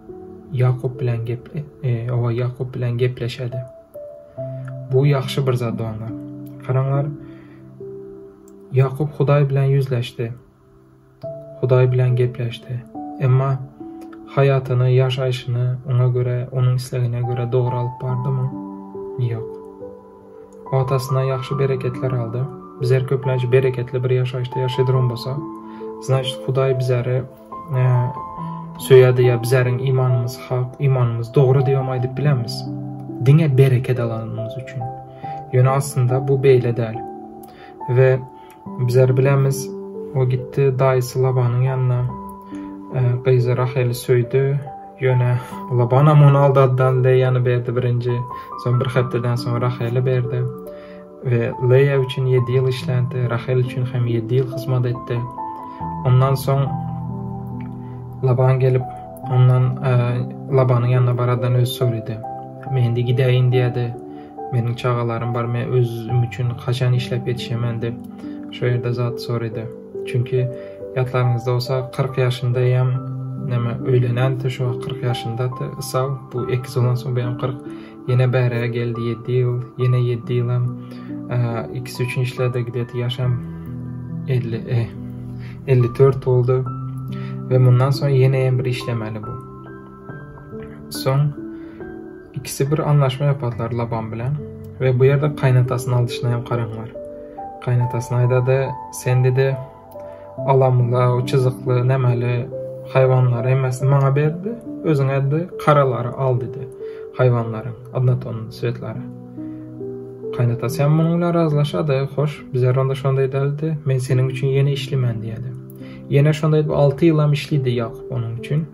Ýakup bilen gep, e, owa Ýakup bilen gepleşedi. Bu ýagşy bir zat doganlar. Garaňlar, Ýakup Hudaý bilen ýüzleşdi. Hudaý bilen gepleşdi. Emma haýatyny, ýaşaýşyny oňa görä, onuň islegine görä dogry alyp bardymy? Ýok. O atasyndan ýagşy bereketler aldy. Bizler köplenç bereketli bir ýaşaýyşda ýaşaý duran bolsak, znaçt Hudaý bizleri söýedi ýa bizleriň imanymyz hak, imanymyz dogry diýip aýdyp bilemiz. Diňe bereket alanymyz üçin. Ýöne aslynda bu beýle däl. We bizler bilemiz, o gitdi daýysy Labanyň ýanyna. Gyzy Raheli söýdi. Ýöne Labanam ony aldady, Leýany berdi birinji, soň bir hepdeden soň Raheli berdi. We Leýa üçin ýedi ýyl işlendi, Rahel üçin hem ýedi ýyl hyzmat etdi. Ondan soň Laban gelip, ondan e, Labanyň ýanyna baradan özi sorady. Men indi gidäýin diýdi. Meniň çagalarym bar, men özüm üçin haçan işläp ýetişemen diýip, şo ýerde zat sorady. Çünki ýatlaryňyzda bolsa 40 ýaşynda hem näme öýlenenti şo wagt 40 ýaşyndady Isaw bu ekiz bolan soň bu hem 40 ýene bäräge geldi 7 ýyl ýene 7 ýyl hem ikisi üçin işledi gideti ýaşam 50 e, 54 boldy we mundan soň ýene hem bir işlemeli bu. Soň ikisi bir anlaşma ýaparlar Laban bilen we bu ýerde kaýnatasyny aldyşyna hem garaňlar. Kaýnatasyna aýdady, sen dedi alamla, çyzykly, nämeli haýwanlary hemmesini maňa berdi, özüňe dedi karalary al dedi haýwanlaryň, odnoton swetlary. Kaýnatasy hem munuň bilen razylaşady, hoş, bizler onda şonda edeli, men seniň üçin ýene işlemen diýedi. Ýene şonda edip 6 ýylam işledi Ýakup onuň üçin.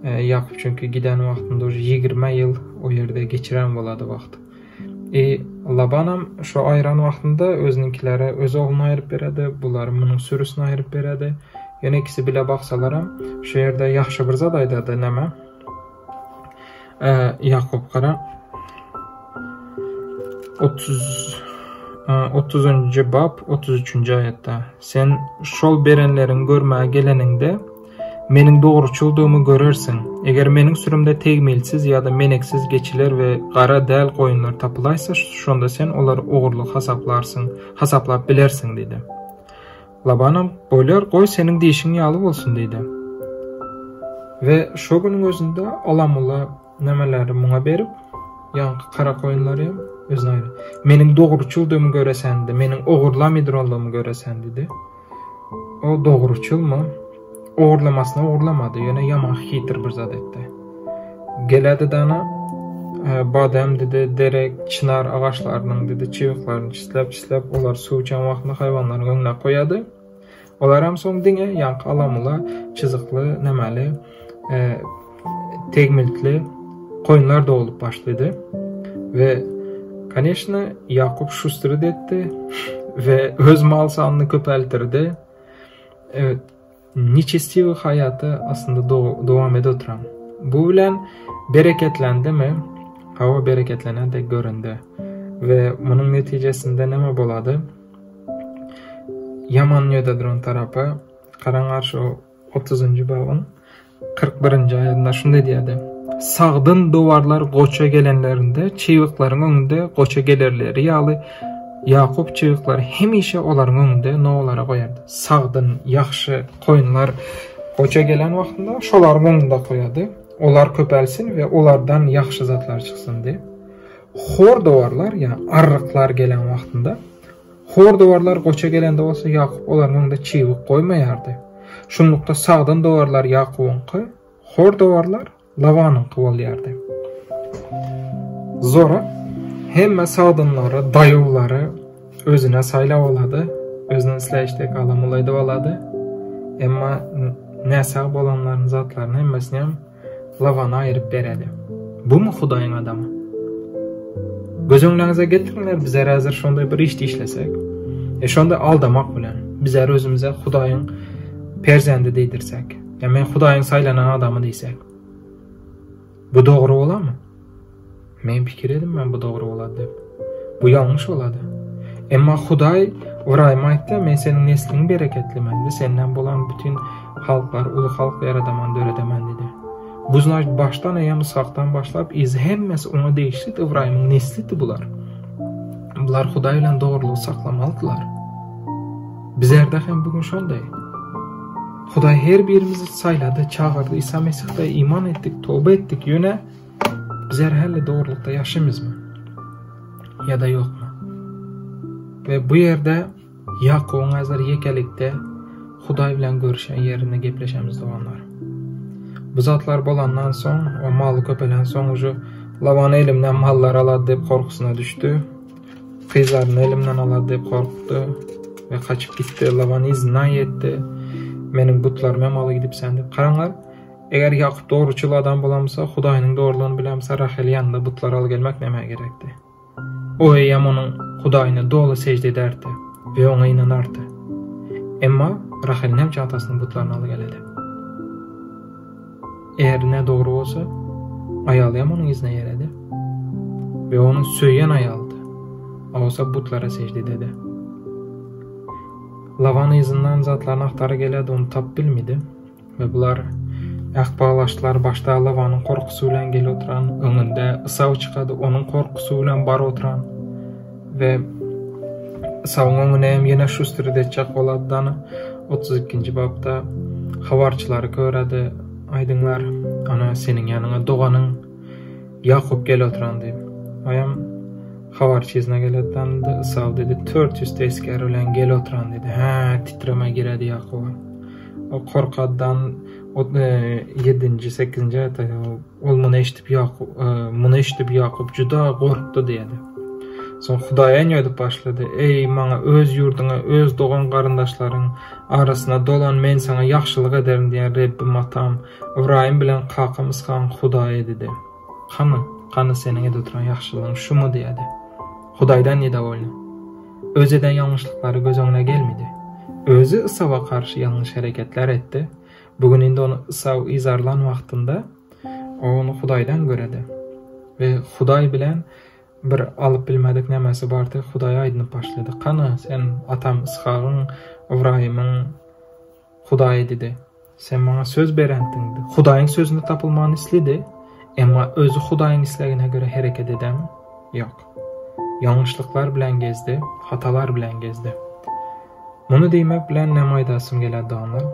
Ýakup çünki giden wagtynda uje 20 ýyl o ýerde geçiren bolady wagt. E Labanam şo aýran wagtynda özüniňkilere öz ogluny aýryp beredi, bular munuň sürüsini aýryp beredi. Ýöne ikisi bile baksalaram şu ýerde ýagşy bir zat aýdady näme? E, Ýakup gara 30 30-njy bap 33-nji aýatda Sen şol berenleriňi görmäge geleniňde, meniň dogruçyldygymy görersiň. Eger meniň sürümde tegmilsiz ýa-da meneksiz geçiler we gara däl goýunlar tapylaýsa, şonda sen olary ogurlyk hasaplarsyň, hasaplap bilersiň diýdi. Labanam, Bolar, goý seniň diýşiň ýaly bolsun diýdi. We şo günüň özünde ala-mula Nämeleri muňa berip, ýaňky kara goýunlary hem özüne aýry. Meniň dogruçyldygymy göresen diýdi, meniň ogurlamydranlygymy göresen diýdi. O dogruçylmy? Ogurlamasyna ogurlamady, ýöne ýaman hitr bir zat etdi. Geledi dana, e, badem diýdi, derek, çynar agaçlarynyň diýdi, çybyklaryny çisläp-çisläp, olar suw içen wagtynda haýwanlaryň öňüne goýady. Olaram soň diňe ýaňky ala-mula çyzykly nämeli e, tegmiltli koýunlar dogulup başlady. We koneçno Ýakup şustry etdi we öz mal sanyny köpeltirdi. Evet, neçestiwy haýaty aslynda dowam edip oturan. Bu bilen bereketlendimi? Hawa bereketlenen dek göründi. We munuň netijesinde näme bolady? Ýaman ýöde duran tarapy garaňar şu otuzynjy babyň 41-nji aýadynda şunday diýýärdi. Sagdyn dowarlar goça gelenlerinde çybyklaryň öňünde goça gelerleri ýaly Ýakup çybyklary hemişe olaryň öňünde nowalara goýardy. Sagdyn, ýagşy goýunlar goça gelen wagtynda şolaryň öňünde goýardy. Olar köpelsin we olardan ýagşy zatlar çyksyn diýip. Hor dowarlar, ýa arryklar gelen wagtynda, hor dowarlar goça gelende bolsa Ýakup olaryň öňünde çybyk goýmaýardy. Şunlukda sagdyn dowarlar Ýakubyňky, hor dowarlar Labanyňky bolýardy. Zora hemme sagdynlary, daýawlary özüne saýlap alady, özüniň isleýşi dek alamyl edip alady. Emma näsag bolanlaryň zatlaryny hemmesini hem Labana aýyryp bereli. Bumy Hudaýyň adamy? Göz öňüňize getiriňler, bizler häzir şonday bir işde işlesek. E şonda aldamak bilen bizler özümize Hudaýyň perzendi diýdirsek. Ýa men Hudaýyň saýlanan adamy diýsek. Bu dogry bolarmy? Men pikir edim men bu dogry bolady diýip. Bu ýalňyş bolady. Emma Hudaý Ybraýyma aýtdy, men seniň nesliňi bereketlemen we senden bolan bütin halklary uly halk ýaradaman döredemen diýdi. Bu znaýt başdan eýýäm Yshakdan başlap yzy hemmesi oňa degişlidi, Ybraýymyň neslidi bular. Bular Hudaý bilen dogrulygy saklamalydylar. Bizlerde hem bugün şonday. Hudaý her birimizi saýlady, çagyrdy, Isa Mesihde iman etdik, toba etdik, ýöne Bizler häli dogrulykda ýaşamyzmy? Ýa-da ýokmy? We bu ýerde Ýakubyň häzir ýekelikde Hudaý bilen görüşen ýerinde gepleşemiz doganlar. Bu zatlar bolandan soň, o maly köpelen soň uje Laban elimden mallar alady diýip gorkusyna düşdi. Gyzlaryny elimden alady diýip gorkdy we gaçyp gitdi. Laban yzyndan ýetdi. Meniň butlarymy hem alyp gidipsen diýip. Garaňlar, Eger Ýakup dogruçyl adam bolamysa, Hudaýynyň dogrulygyny bilemse, Raheli ýanynda butlary alyp gelmek nämä gerekdi? O eýýäm onuň Hudaýyna doly sežde ederdi we oňa ynanardy. Emma Rahel nämçe atasynyň butlaryny alyp geledi? Eger nädogry bolsa, aýaly hem onuň yzyna ýeredi we onuň söýen aýalydy. A bolsa butlara sežde ededi. Laban yzyndan zatlaryny agtara geledi, ony tapyp bilmedi. We bular äht baglaşdylar, başda Labanyň gorkusy bilen gelip oturan, öňünde Ysaw çykady, onuň gorkusy bilen baryp oturan we Ysawyň öňüne hem ýene şustry etjek bolady dana. 32-nji bapda habarçylary köredi, aýdyňlar, ana seniň ýanyňa doganyň Ýakup gelip oturan diýip. Aýam habarçy yzyna geledi dandy, Ysaw dedi, 400 tesger bilen gelip oturan diýdi. Hä, titreme giredi Ýakuba. O korkadan ýedinji, sekizinji aýatda ol muny eşidip Ýakup, muny eşidip Ýakup juda gorkdy diýýär. Soň Hudaýa ýödüp başlady. Eý, maňa öz ýurduňa, öz dogan-garyndaşlaryň arasyna dolan, men saňa ýagşylyk ederin diýen Rebbim atam Ybraýym bilen kakam Yshagyň Hudaýy diýdi. Hany? Kany seniň edip oturan ýagşylygyň şumy diýýärdi. Hudaýdan nedowolny. Öz eden ýalňyşlyklary göz öňüne gelmedi. Özi Ysawa garşy ýalňyş hereketler etdi. Bu gün indi ony Ysaw yzarlan wagtynda, o ony Hudaýdan göredi. We Hudaý bilen bir alyp bilmedik nämesi bardy, Hudaýa aýdynyp başlady. Kany, sen atam Yshagyň, Ybraýymyň Hudaýy diýdi. Sen maňa söz berendiň diýdi. Hudaýyň sözünde tapylmany isledi, emma özi Hudaýyň islegine görä hereket edemi? Ýok. Ýalňyşlyklar bilen gezdi, hatalar bilen gezdi. Muny diýmek bilen näme aýdasym gelýär doganlar?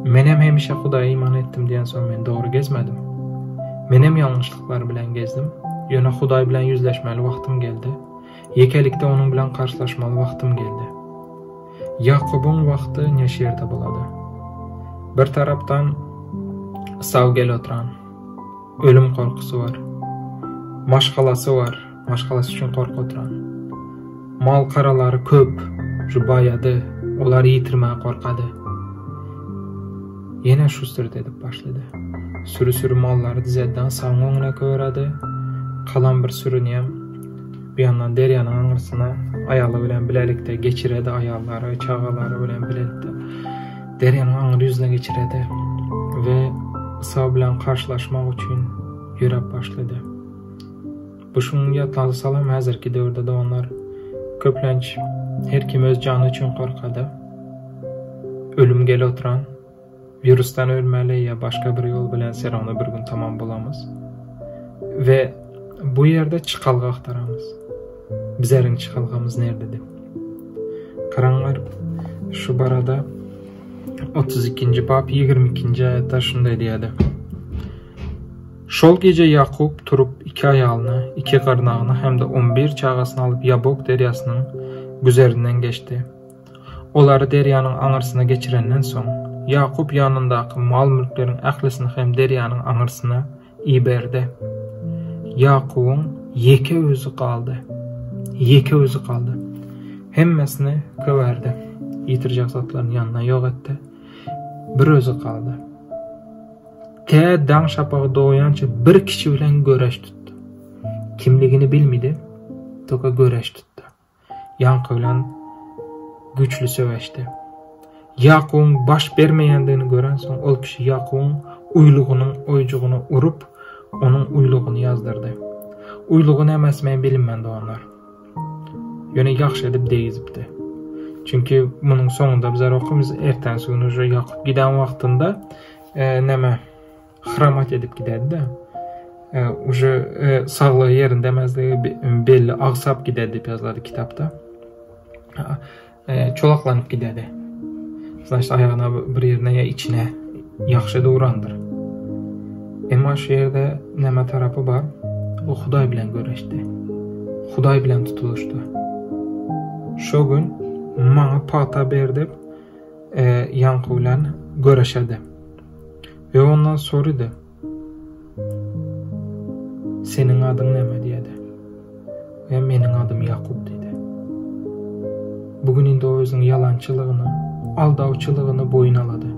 Menem hemişe Hudaýa iman etdim diýensoň men dogry gezmedim. Menem ýalňyşlyklar bilen gezdim. Ýöne Hudaý bilen ýüzleşmeli wagtym geldi. Ýekelikde onuň bilen garşylaşmaly wagtym geldi. Ýakubyň wagty neşe ýerde bolady. Bir tarapdan Ysaw gel oturan. Ölüm gorkusy bar. Maşgalasy bar, maşgalasy üçin gorkup oturan. Mal-garalary köp, şu baýady, olary ýitirmäge gorkady. Ýene şusturt edip başlady. Süri-süri mallary dizedden Ysawyň öňüne köwredi. Kalan bir sürinýem bu ýandan derýanyň aňyrsyna aýaly bilen bilelikde geçiredi, aýallary, çagalary bilen bilelikde derýanyň aňry ýüzüne geçiredi we Ysaw bilen garşylaşmak üçin ýöräp başlady. Bu şuň ýatlaly salam häzirki döwürde doganlar köplenç her kim öz jany üçin gorkady. Ölüm gel oturan wirusdan ölmeli ýa başga bir ýol bilen serowna bir gün tamam bolamyz. We bu ýerde çykalga agtaramyz. Bizeriň çykalgamyz nerde diýip. Garaňlar şu barada 32-nji bap 22-nji aýatda şunday diýýärdi. Şol gije Ýakup turup iki aýalyny, iki gyrnagyny hem-de on bir çagasyny alyp Ýabok derýasynyň güzerinden geçdi. Olary derýanyň aňyrsyna geçirenden soň, Ýakup ýanyndaky mal-mülkleriň ählisini hem derýanyň aňyrsyna iberdi. Ýakubyň ýeke özi galdy. Ýeke özi galdy. Hemmesini köwerdi. Ýitirjek zatlaryny ýanynda ýok etdi. Bir özi galdy. Tä daň şapagy dogýança bir kişi bilen göreş tutdy. Kimligini bilmidi, toka göreş tutdy. Ýaňky bilen güýçli söweşdi. Ýakubyň baş bermeýändigini görensoň, ol kişi Ýakubyň uýlugynyň oýjugyna urup, onuň uýlugyny ýazdyrdy. Uýlugy nämesi men bilinmän doganlar. Ýöne ýagşy edip degizipdi. Çünki munuň soňunda bizler okymyz erteňsi gün uje Ýakup giden wagtynda e, näme hramat edip giderdi-de. E, uje e, saglygy ýerinde emezligi belli agsap giderdi diýip ýazylady kitapda. E, çolaklanyp giderdi. Значит, aýagyna bir ýerine ýa içine ýagşy durandyr. Emma şu ýerde näme tarapy bar? O Hudaý bilen göreşdi. Hudaý bilen tutulyşdy. Şo gün maňa pata ber dip, e, ýaňky bilen göreşedi. We ondan sorudy. Seniň adyň näme diýedi. We meniň adym Ýakup diýdi. Bu gün indi o özüniň ýalançylygyny, aldawçylygyny boýun alady.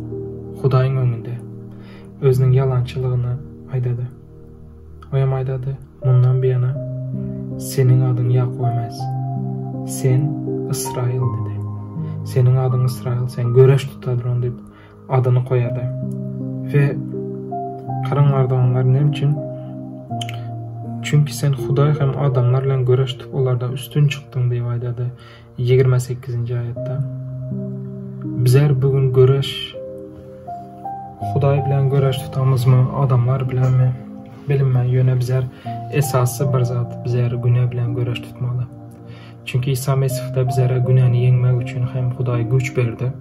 Hudaýyň öňünde özüniň ýalançylygyny aýdady. O hem aýdady, mundan buýana seniň adyň Ýakup emes. Sen Ysraýyl diýdi. Seniň adyň Ysraýyl, sen göreş tutadyryn diýip adyny goýady. We garaňlar doganlar näme üçin? Çünki sen Hudaý hem adamlar bilen göreşdip olardan üstün çykdyň diýip aýdady 28-nji aýatda. Bizler bu gün göreş Hudaý bilen göreş tutamyzmy, adamlar bilenmi? Bilinmän, ýöne bizler esasy bir zat, bizler günä bilen göreş tutmaly. Çünki Isa Mesihde bizlere günäni ýeňmek üçin hem Hudaý güýç berdi.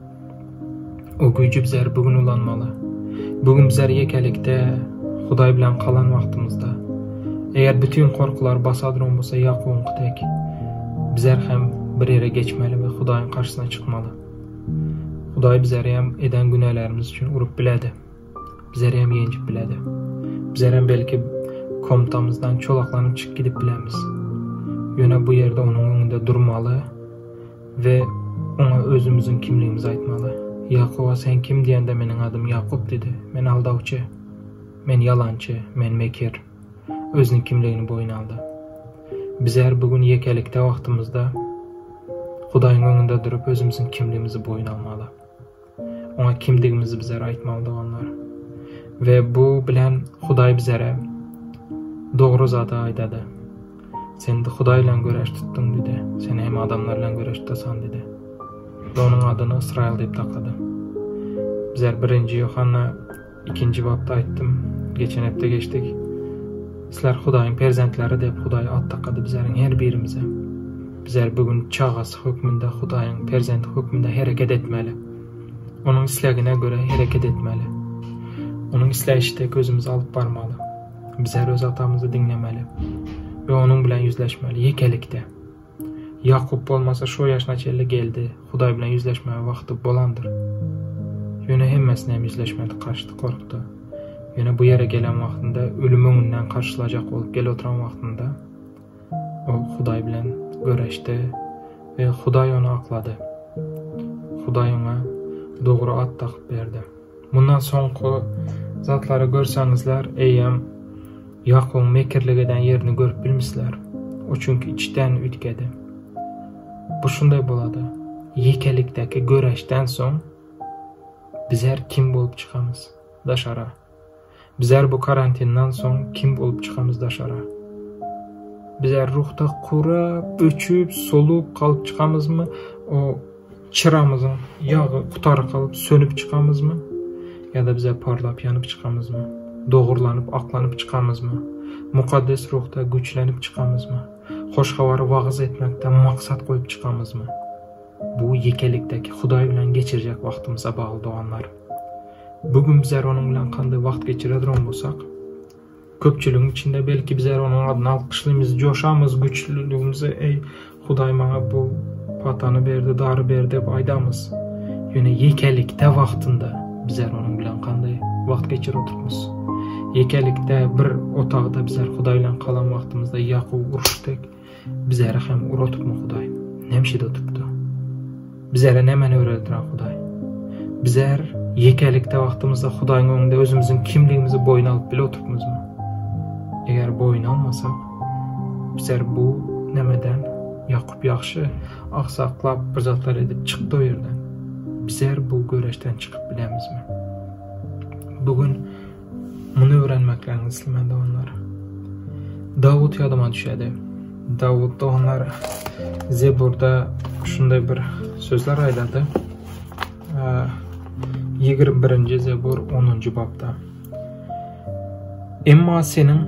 O güýji bizler bu gün ulanmaly. Bu gün bizler ýekelikde Hudaý bilen kalan wagtymyzda, eger bütin gorkular basa duran bolsa Ýakubyňky dek, bizler hem bir ýere geçmeli we Hudaýyň garşysyna çykmaly. Hudaý bizleri hem eden günälerimiz üçin urup biledi. Bizleri hem ýenjip biledi. Bizler hem belki komtamyzdan çolaklanyp çykyp gidip bilemiz. Ýöne bu ýerde onuň öňünde durmaly We oňa özümiziň kimligimizi aýtmaly. Ýakuba sen kim diýende meniň adym Ýakup diýdi. Men aldawçy. Men ýalançy. Men mekir. Özüniň kimligini boýun aldy. Bizler bu gün ýekelikde wagtymyzda Hudaýyň öňünde durup özümiziň kimligimizi boýun almaly. Oňa kimdigimizi bizler aýtmaly doganlar. We bu bilen Hudaý bizlere dogry zady aýdady. Sen Hudaý bilen göreş tutduň diýdi. Sen hem adamlar bilen göreş tutasan diýdi. We onuň adyny Ysraýyl diýip dakady. Bizler birinji Ýohanna ikinji bapda aýtdym. Geçen hepde geçdik. Sizler Hudaýyň perzentleri diýip Hudaý at dakady bizleriň her birimize. Bizler bu gün çagasy hökmünde Hudaýyň perzenti hökmünde hereket etmeli. Onuň islegine görä hereket etmeli. Onuň isleýşi dek özümizi alyp barmaly. Bizler öz atamyzy diňlemeli we onuň bilen ýüzleşmeli ýekelikde. Ýakup bolmasa şo ýaşyna çenli geldi, Hudaý bilen ýüzleşmäge wagty bolandyr. Ýöne hemmesine hem ýüzleşmedi, gaçdy, gorkdy. Ýöne bu ýere gelen wagtynda ölüm öňünden garşylajak bolup gelip oturan wagtynda ol Hudaý bilen göreşdi we Hudaý ony aklady. Hudaý oňa dogry at dakyp berdi. Mundan soňky zatlary görseňizler, eýýäm Ýakubyň mekirlik eden ýerini görüp bilmisler. O çünki içden üýtgedi. Bu şunday bolady. Ýekelikdäki göreşden soň bizler kim bolup çykamyz daşara? Bizler bu karantinden soň kim bolup çykamyz daşara? Bizler ruhda kurap, öçüp, solup galyp çykamyzmy? O çyramyzyň ýagy gutaryk galyp sönüp çykamyzmy? Ýa-da bize parlap ýanyp çykamyzmy? Dogurlanyp, aklanyp çykamyzmy? Mukaddes ruhda güýçlenip çykamyzmy? Hoş habary wagyz etmekde maksat goýup çykamyzmy? Bu ýekelikdäki Hudaý bilen geçirjek wagtymyza bagly doganlar. Bu gün bizler onuň bilen kanday wagt geçireduran bolsak, köpçüligiň içinde belki bizler onuň adyny alkyşlymyz, joşamyz, güçlüligimizi eý Hudaý maňa bu patany berdi, dary berdi diýip aýdamyz. Ýöne ýekelikde wagtynda bizler onuň bilen kanday wagt geçirip oturmyz. Ýekelikde bir otagda bizler Hudaý bilen kalan wagtymyzda Ýakup uruş dek bizleri hem uratypmy Hudaý? Näme oturupdy? Bizlere nämeni öwredipdir Hudaý? Bizler ýekelikde wagtymyzda Hudaýyň öňünde özümiziň kimligimizi boýun alyp bile oturupmyzmy? Eger boýun almasak, bizler bu nämeden Ýakup ýagşy agsaklap bir zatlar edip çykdy o ýerden. Bizler bu göreşden çykyp bilemizmi? Bu gün muny öwrenmeklerini islemen doganlar. Dawut ýadyma düşedi. Dawut doganlar Zeburda şunday bir sözler aýdady. 21-nji Zebur 10-njy bapda. Emma seniň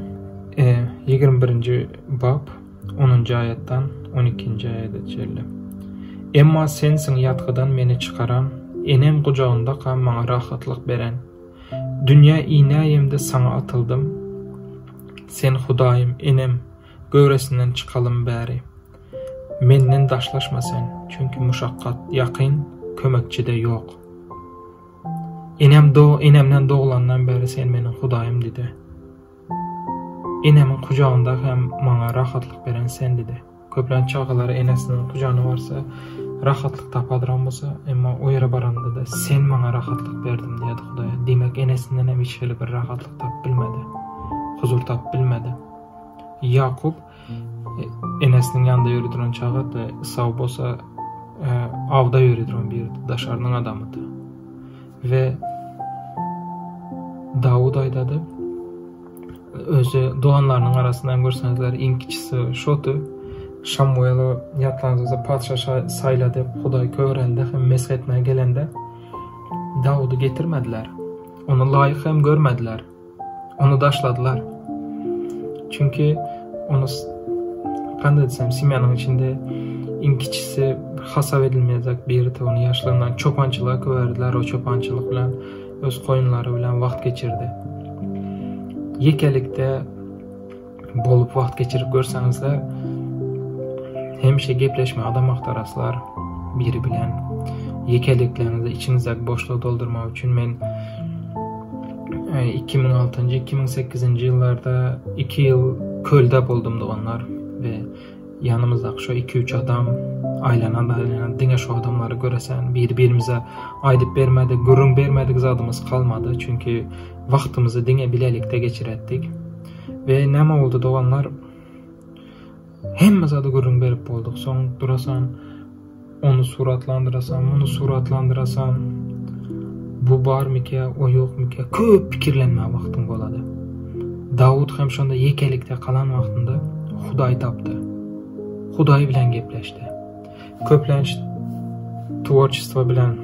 21-nji bap 10-njy aýatdan 12-nji aýada çenli. Emma sensiň ýatgydan meni çykaran, enem gujagyndaka maňa rahatlyk beren. Dünýä inäýemde saňa atyldym. Sen Hudaýym, enem göwresinden çykalym bäri. Menden daşlaşma sen, çünki muşakgat ýakyn, kömekçi-de ýok. Enem do enemden doglandan bäri sen meniň Hudaýym diýdi. Enemiň gujagynda hem maňa rahatlyk beren sen diýdi. Köplenç çagalar enesiniň gujagyna barsa rahatlyk tapadyran bolsa, emma o ýere baranda-da sen maňa rahatlyk berdiň diýýärdi Hudaýa. Diýmek, enesinden hem hiç hili bir rahatlyk tapyp bilmedi. Huzur tapyp bilmedi. Ýakup e, enesiniň ýanynda ýöri duran çagady, Isaw bolsa e, awda ýöri duran biridi, daşarynyň adamydy. We Dawud aýdady, Özi doganlarynyň arasynda hem görseňizler iň kiçisi şoty. Şamueli ýatlaňyzda patyşa saýla diýip Hudaý köwrende hem mesh etmäge gelende Dawudy getirmediler. Ony laýyk hem görmediler. Ony daşladylar. Çünki ony kanday diýsem semýanyň içinde iň kiçisi hasap edilmejek biridi. Ony ýaşlygyndan çopançylyga köwerdiler. O çopançylyk bilen öz goýunlary bilen wagt geçirdi. Ýekelikde bolup wagt geçirip görseňizler, hemişe gepleşme adam agtaraslar biri bilen. Ýekelikleriňizde içiňizdäki boşlugy doldurmak üçin men 2006-njy, 2008-nji ýyllarda 2 ýyl kölde boldum doganlar we Ýanymyzdaky şo iki-üç adam aýlanan-aýlanan diňe şo adamlary göresen, biri-birimize aýdyp bermedik, gürrüň bermedik zadymyz galmady. Çünki wagtymyzy diňe bilelikde geçiretdik. We näme boldy doganlar? Hemme zady gürrüň berip bolduk. Soň durasan, ony suratlandyrasan, muny suratlandyrasan. Bu barmyka, o ýokmyka? Köp pikirlenmä wagtyň bolady. Dawut hem şonda ýekelikde galan wagtynda Hudaý tapdy. Hudaý bilen gepleşdi. Köplenç tworçestwo bilen,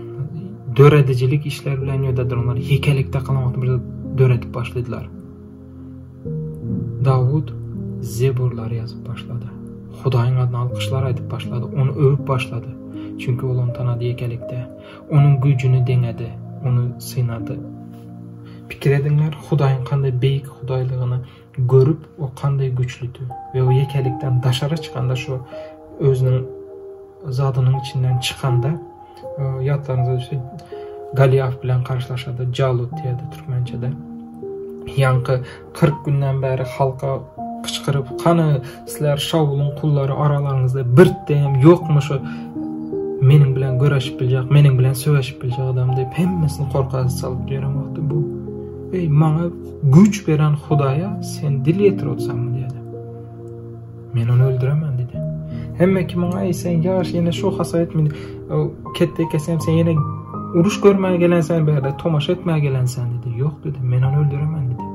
döredijilik işleri bilen ýödedir onlar ýekelikde galan wagtynda bir zat döredip başladylar. Dawut zeburlary ýazyp başlady. Hudaýyň adyna alkyşlar aýdyp başlady, ony öwüp başlady. Çünki ol ony tanady ýekelikde. Onuň güýjüni deňedi, ony synady. Pikir ediňler, Hudaýyň kanday beýik Hudaýlygyny görüp, o kanday güýçlüdi. We o ýekelikden daşara çykanda şu özüniň zadynyň içinden çykanda, ýatlaryňyza düşse, Goliaf bilen garşylaşady, Jalut diýerdi türkmençede. Ýaňky 40 günden bäri halka gyçgyryp, Hany, sizler Şawulyň kullary aralaryňyzda bir hem ýokmy şu meniň bilen göreşip biljek, meniň bilen söweşip biljek adam diýip hemmesini korka salyp ýören wagty bu Eý, maňa güýç beren Hudaýa sen dil ýetirip otsaňmy diýdi. Men ony öldüremen diýdi. Hemme kim oňa eý sen ýaş ýene şu hasa etmedi. Ketde kesem sen ýene uruş görmäge gelensen bärde tomaşa etmäge gelensen diýdi. Ýok diýdi, men ony öldüremen diýdi.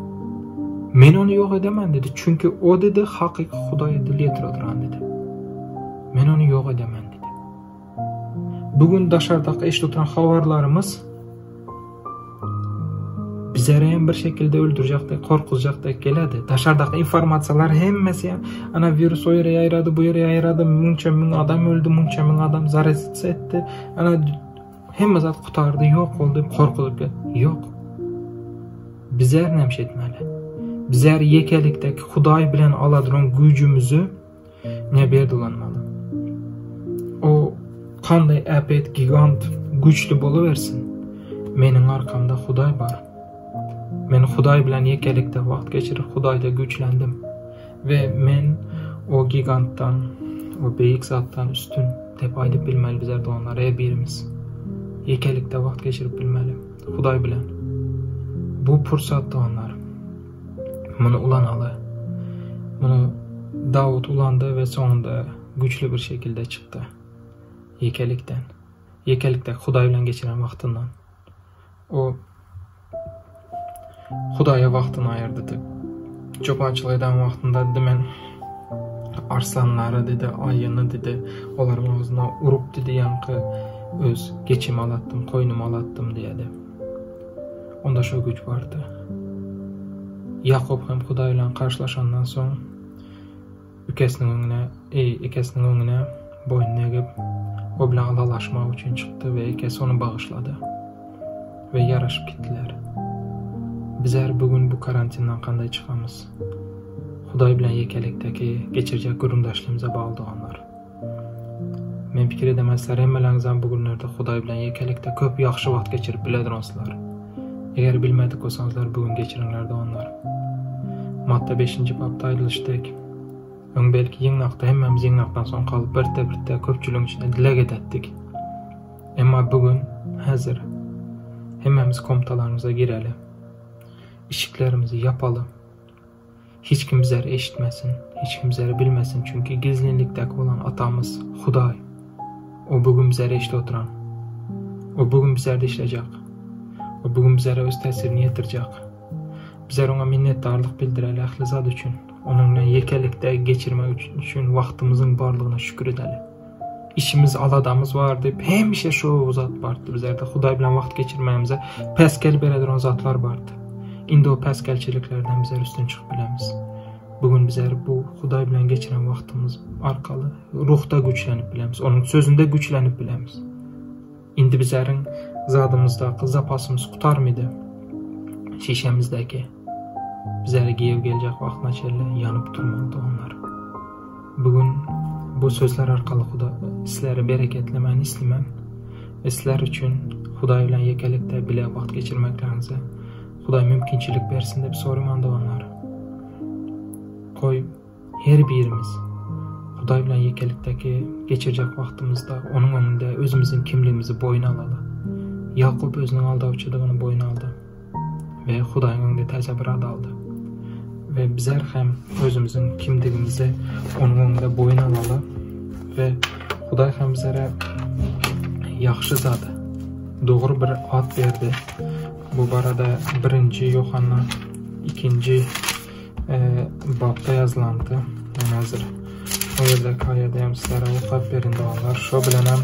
Men ony ýok edemen diýdi. Çünki o diýdi hakyky Hudaýa dil ýetirip oturan diýdi. Men ony ýok edemen diýdi. Bu gün daşardaky eşidip oturan habarlarymyz Bizleri hem bir şekilde öldürjekdi, korkuzjakdy geledi. Daşardaky informasiýalar hemmesi ana virus o ýere ýaýrady, bu ýere ýaýrady, munça müň adam öldi, munça müň adam zarazitsa etdi. Ana hemme zat gutardy, ýok boldy, korkuzyp gel. Ýok. Bizler näme şey etmeli? Bizler ýekelikdeki Hudaý bilen aladyran güýjümizi ne berdi ulanmaly. O kanday äpet gigant güýçli bolubersin. Meniň arkamda Hudaý bar. Men Hudaý bilen ýekelikde wagt geçirip Hudaýda güýçlendim. We men o gigantdan, o beýik zatdan üstün dep aýdyp bilmeli bizler doganlar her birimiz. Ýekelikde wagt geçirip bilmeli Hudaý bilen. Bu pursat doganlar. Muny ulanaly. Muny Dawut ulandy we soňunda güýçli bir şekilde çykdy. Ýekelikden. Ýekelikde Hudaý bilen geçiren wagtyndan. O Hudaýa wagtyny aýyrdy. Çopançylyk eden wagtynda dedi men arslanlary dedi, aýyny dedi, olaryň agzyna urup dedi ýaňky öz geçimi alatdym, koýnumy alatdym diýdi. Onda şo güýç bardy. Ýakup hem Hudaý bilen garşylaşandan soň ükesiniň öňüne, eý, ekesiniň öňüne boýnuny egip, o bilen ylalaşmak üçin çykdy we ekesi ony bagyşlady. We ýaraşyp gitdiler. Bizler bu gün bu karantinden kanday çykamyz? Hudaý bilen ýekelikdeki geçirjek gürrüňdeşligimize bagly doganlar. Men pikir edemän sizler hemmeleriňizem bu günlerde Hudaý bilen ýekelikde köp ýagşy wagt geçirip biledironsizler. Eger bilmedik bolsaňyzlar bu gün geçiriňler doganlar. Matta 5-nji bapda aýdylyşy dek, öň belki ýygnakda hemmämiz ýygnakdan soň galyp birte-birte köpçüligiň içinde dileg edetdik. Emma bu gün, häzir hemmämiz komtalarymyza gireli. Işiklerimizi ýapaly. Hiç kim bizleri eşitmesin, hiç kim bizleri bilmesin, çünki gizlinlikdäki bolan Atamyz Hudaý. O bu gün bizleri eşidip oturan. O bu gün bizlerde işlejek. O bu gün bizlere öz täsirini ýetirjek. Bizler oňa minnetdarlyk bildireli ähli zat üçin. Onuň bilen ýekelikde geçirmek üçin wagtymyzyň barlygyna şükür edeli. Işimiz, aladamyz bar diýip, hemişe şu zat bardy bizlerde. Hudaý bilen wagt geçirmämize päsgel berediren zatlar bardy. Indi o päsgelçiliklerden bizler üstün çykyp bilemiz. Bu gün bizler bu Hudaý bilen geçiren wagtymyz arkaly ruhda güýçlenip bilemiz. Onuň sözünde güýçlenip bilemiz. Indi bizleriň zadymyzdaky zapasymyz gutarmydy. Şişemizdäki. Bizlere giýew geljek wagtyna çenli ýanyp durmaly doganlar. Bu gün bu sözler arkaly Hudaý sizleri bereketlemän islemen. We sizler üçin Hudaý bilen ýekelikde bile wagt geçirmekleriňize Hudaý mümkinçilik bersin diýip soraman doganlar. Goý her birimiz Hudaý bilen ýekelikdäki geçirjek wagtymyzda onuň öňünde özümiziň kimligimizi boýun alaly. Ýakup özüniň aldawçydygyny boýun aldy we Hudaýyň öňünde täze bir ad aldy. We bizler hem özümiziň kimdigimizi onuň öňünde boýun alaly we Hudaý hem bizlere ýagşy zat, dogry bir at berdi. Bu barada birinji Ýohanna ikinji e, bapda ýazylandy. Men häzir o ýerdäki aýady hem sizlere okap berin doganlar. Şo bilen hem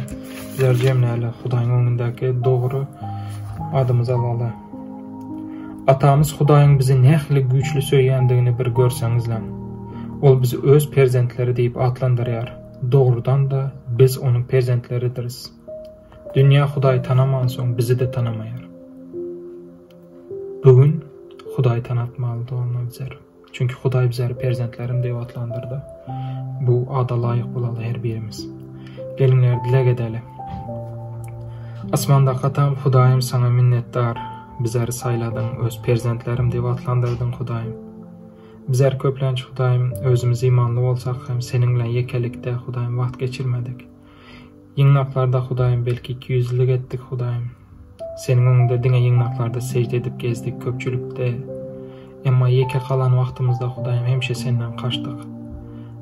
bizler jemläli Hudaýyň öňündäki dogry adymyzy alaly. Atamyz Hudaýyň bizi nähili güýçli söýýändigini bir görseňizläň. Ol bizi öz perzentleri diýip atlandyrýar. Dogrudan-da, biz onuň perzentleridiris. Dünýä Hudaýy tanamansoň, bizi-de tanamaýar. Bu gün Hudaýy tanatmaly doganlar bizler. Çünki Hudaý bizleri perzentlerim diýip atlandyrdy. Bu ada laýyk bolaly her birimiz. Geliňler dileg edeli. Asmandaky Atam Hudaýym saňa minnetdar. Bizleri saýladyň, öz perzentlerim diýip atlandyrdyň Hudaýym. Bizler köplenç Hudaýym özümiz imanly bolsak hem seniň bilen ýekelikde Hudaýym wagt geçirmedik. Ýygnaklarda Hudaýym belki ikiýüzlülik etdik Hudaýym. Seniň öňüňde diňe ýygnaklarda sežde edip gezdik köpçülikde. Emma ýeke galan wagtymyzda Hudaýym hemişe senden gaçdyk.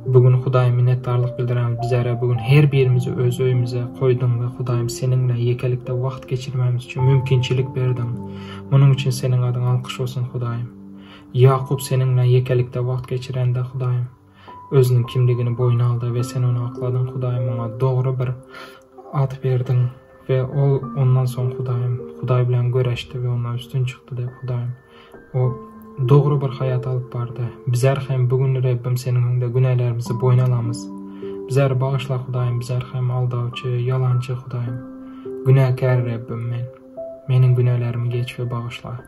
Bu gün Hudaýym minnetdarlyk bildirýän bizlere bu gün her birimizi öz öýümize koýduň we Hudaýym seniň bilen ýekelikde wagt geçirmegimiz üçin mümkinçilik berdiň. Munuň üçin seniň adyň alkyş bolsun Hudaýym. Ýakup seniň bilen ýekelikde wagt geçirende Hudaýym. Özüniň kimdigini boýun aldy we sen ony akladyň, Hudaýym oňa dogry bir at berdiň we ol ondan soň Hudaýym, Hudaý bilen göreşdi we ondan üstün çykdy diýip Hudaýym. O dogry bir haýat alyp bardy. Bizler hem bu gün Rebbim seniň öňüňde günälerimizi boýun alamyz. Bizleri bagyşla Hudaýym, bizler hem aldawçy, ýalançy Hudaýym. Günäkär Rebbim men. Meniň günälerimi geç we bagyşla.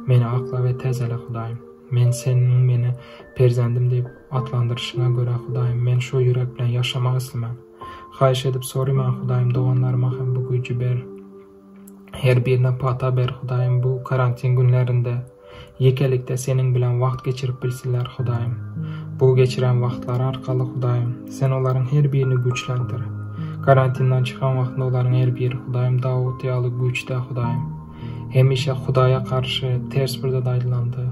Meni akla we täzele, Hudaýym. Men Seniň meni perzendim diýip atlandyryşyňa görä, Hudaýym, men şo ýürek bilen ýaşamak islemen. Haýyş edip soryman, Hudaýym, doganlaryma hem bu güýji ber. Her birine pata ber, Hudaýym, bu karantin günlerinde ýekelikde Seniň bilen wagt geçirip bilsinler, Hudaýym. Bu geçiren wagtlary arkaly, Hudaýym, Sen olaryň her birini güýçlendir. Karantinden çykan wagtynda olaryň her biri, Hudaýym, Dawut ýaly güýçde, Hudaýym. Hemişe Hudaýa garşy ters bir zat aýdylanda,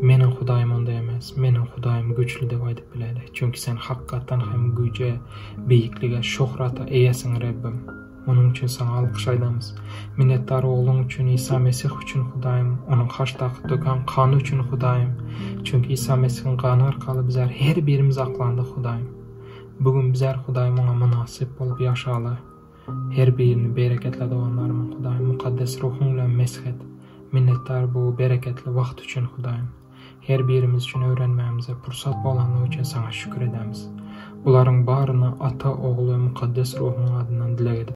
Meniň Hudaýym onday emes, meniň Hudaýym güýçli diýip aýdyp biläli. Çünki sen hakykatdan hem güýje, beýiklige, şöhrata eýesiň Rebbim. Munuň üçin saňa alkyş aýdamyz. Minnetdar Ogluň üçin, Isa Mesih üçin Hudaýym, onuň haçdaky döken gany üçin Hudaýym. Çünki Isa Mesihiň gany arkaly bizler her birimiz aklandyk Hudaýym. Bu gün bizler Hudaýym oňa mynasyp bolup ýaşaly. Her birini bereketle doganlarymyň Hudaýym mukaddes ruhuň bilen mesh et. Minnetdar bu bereketli wagt üçin Hudaýym. Her birimiz üçin öwrenmämize pursat bolanlygy üçin saňa şükür edämiz. Bularyň baryny Ata, Ogul we Mukaddes Ruhuň adyndan dileg edip.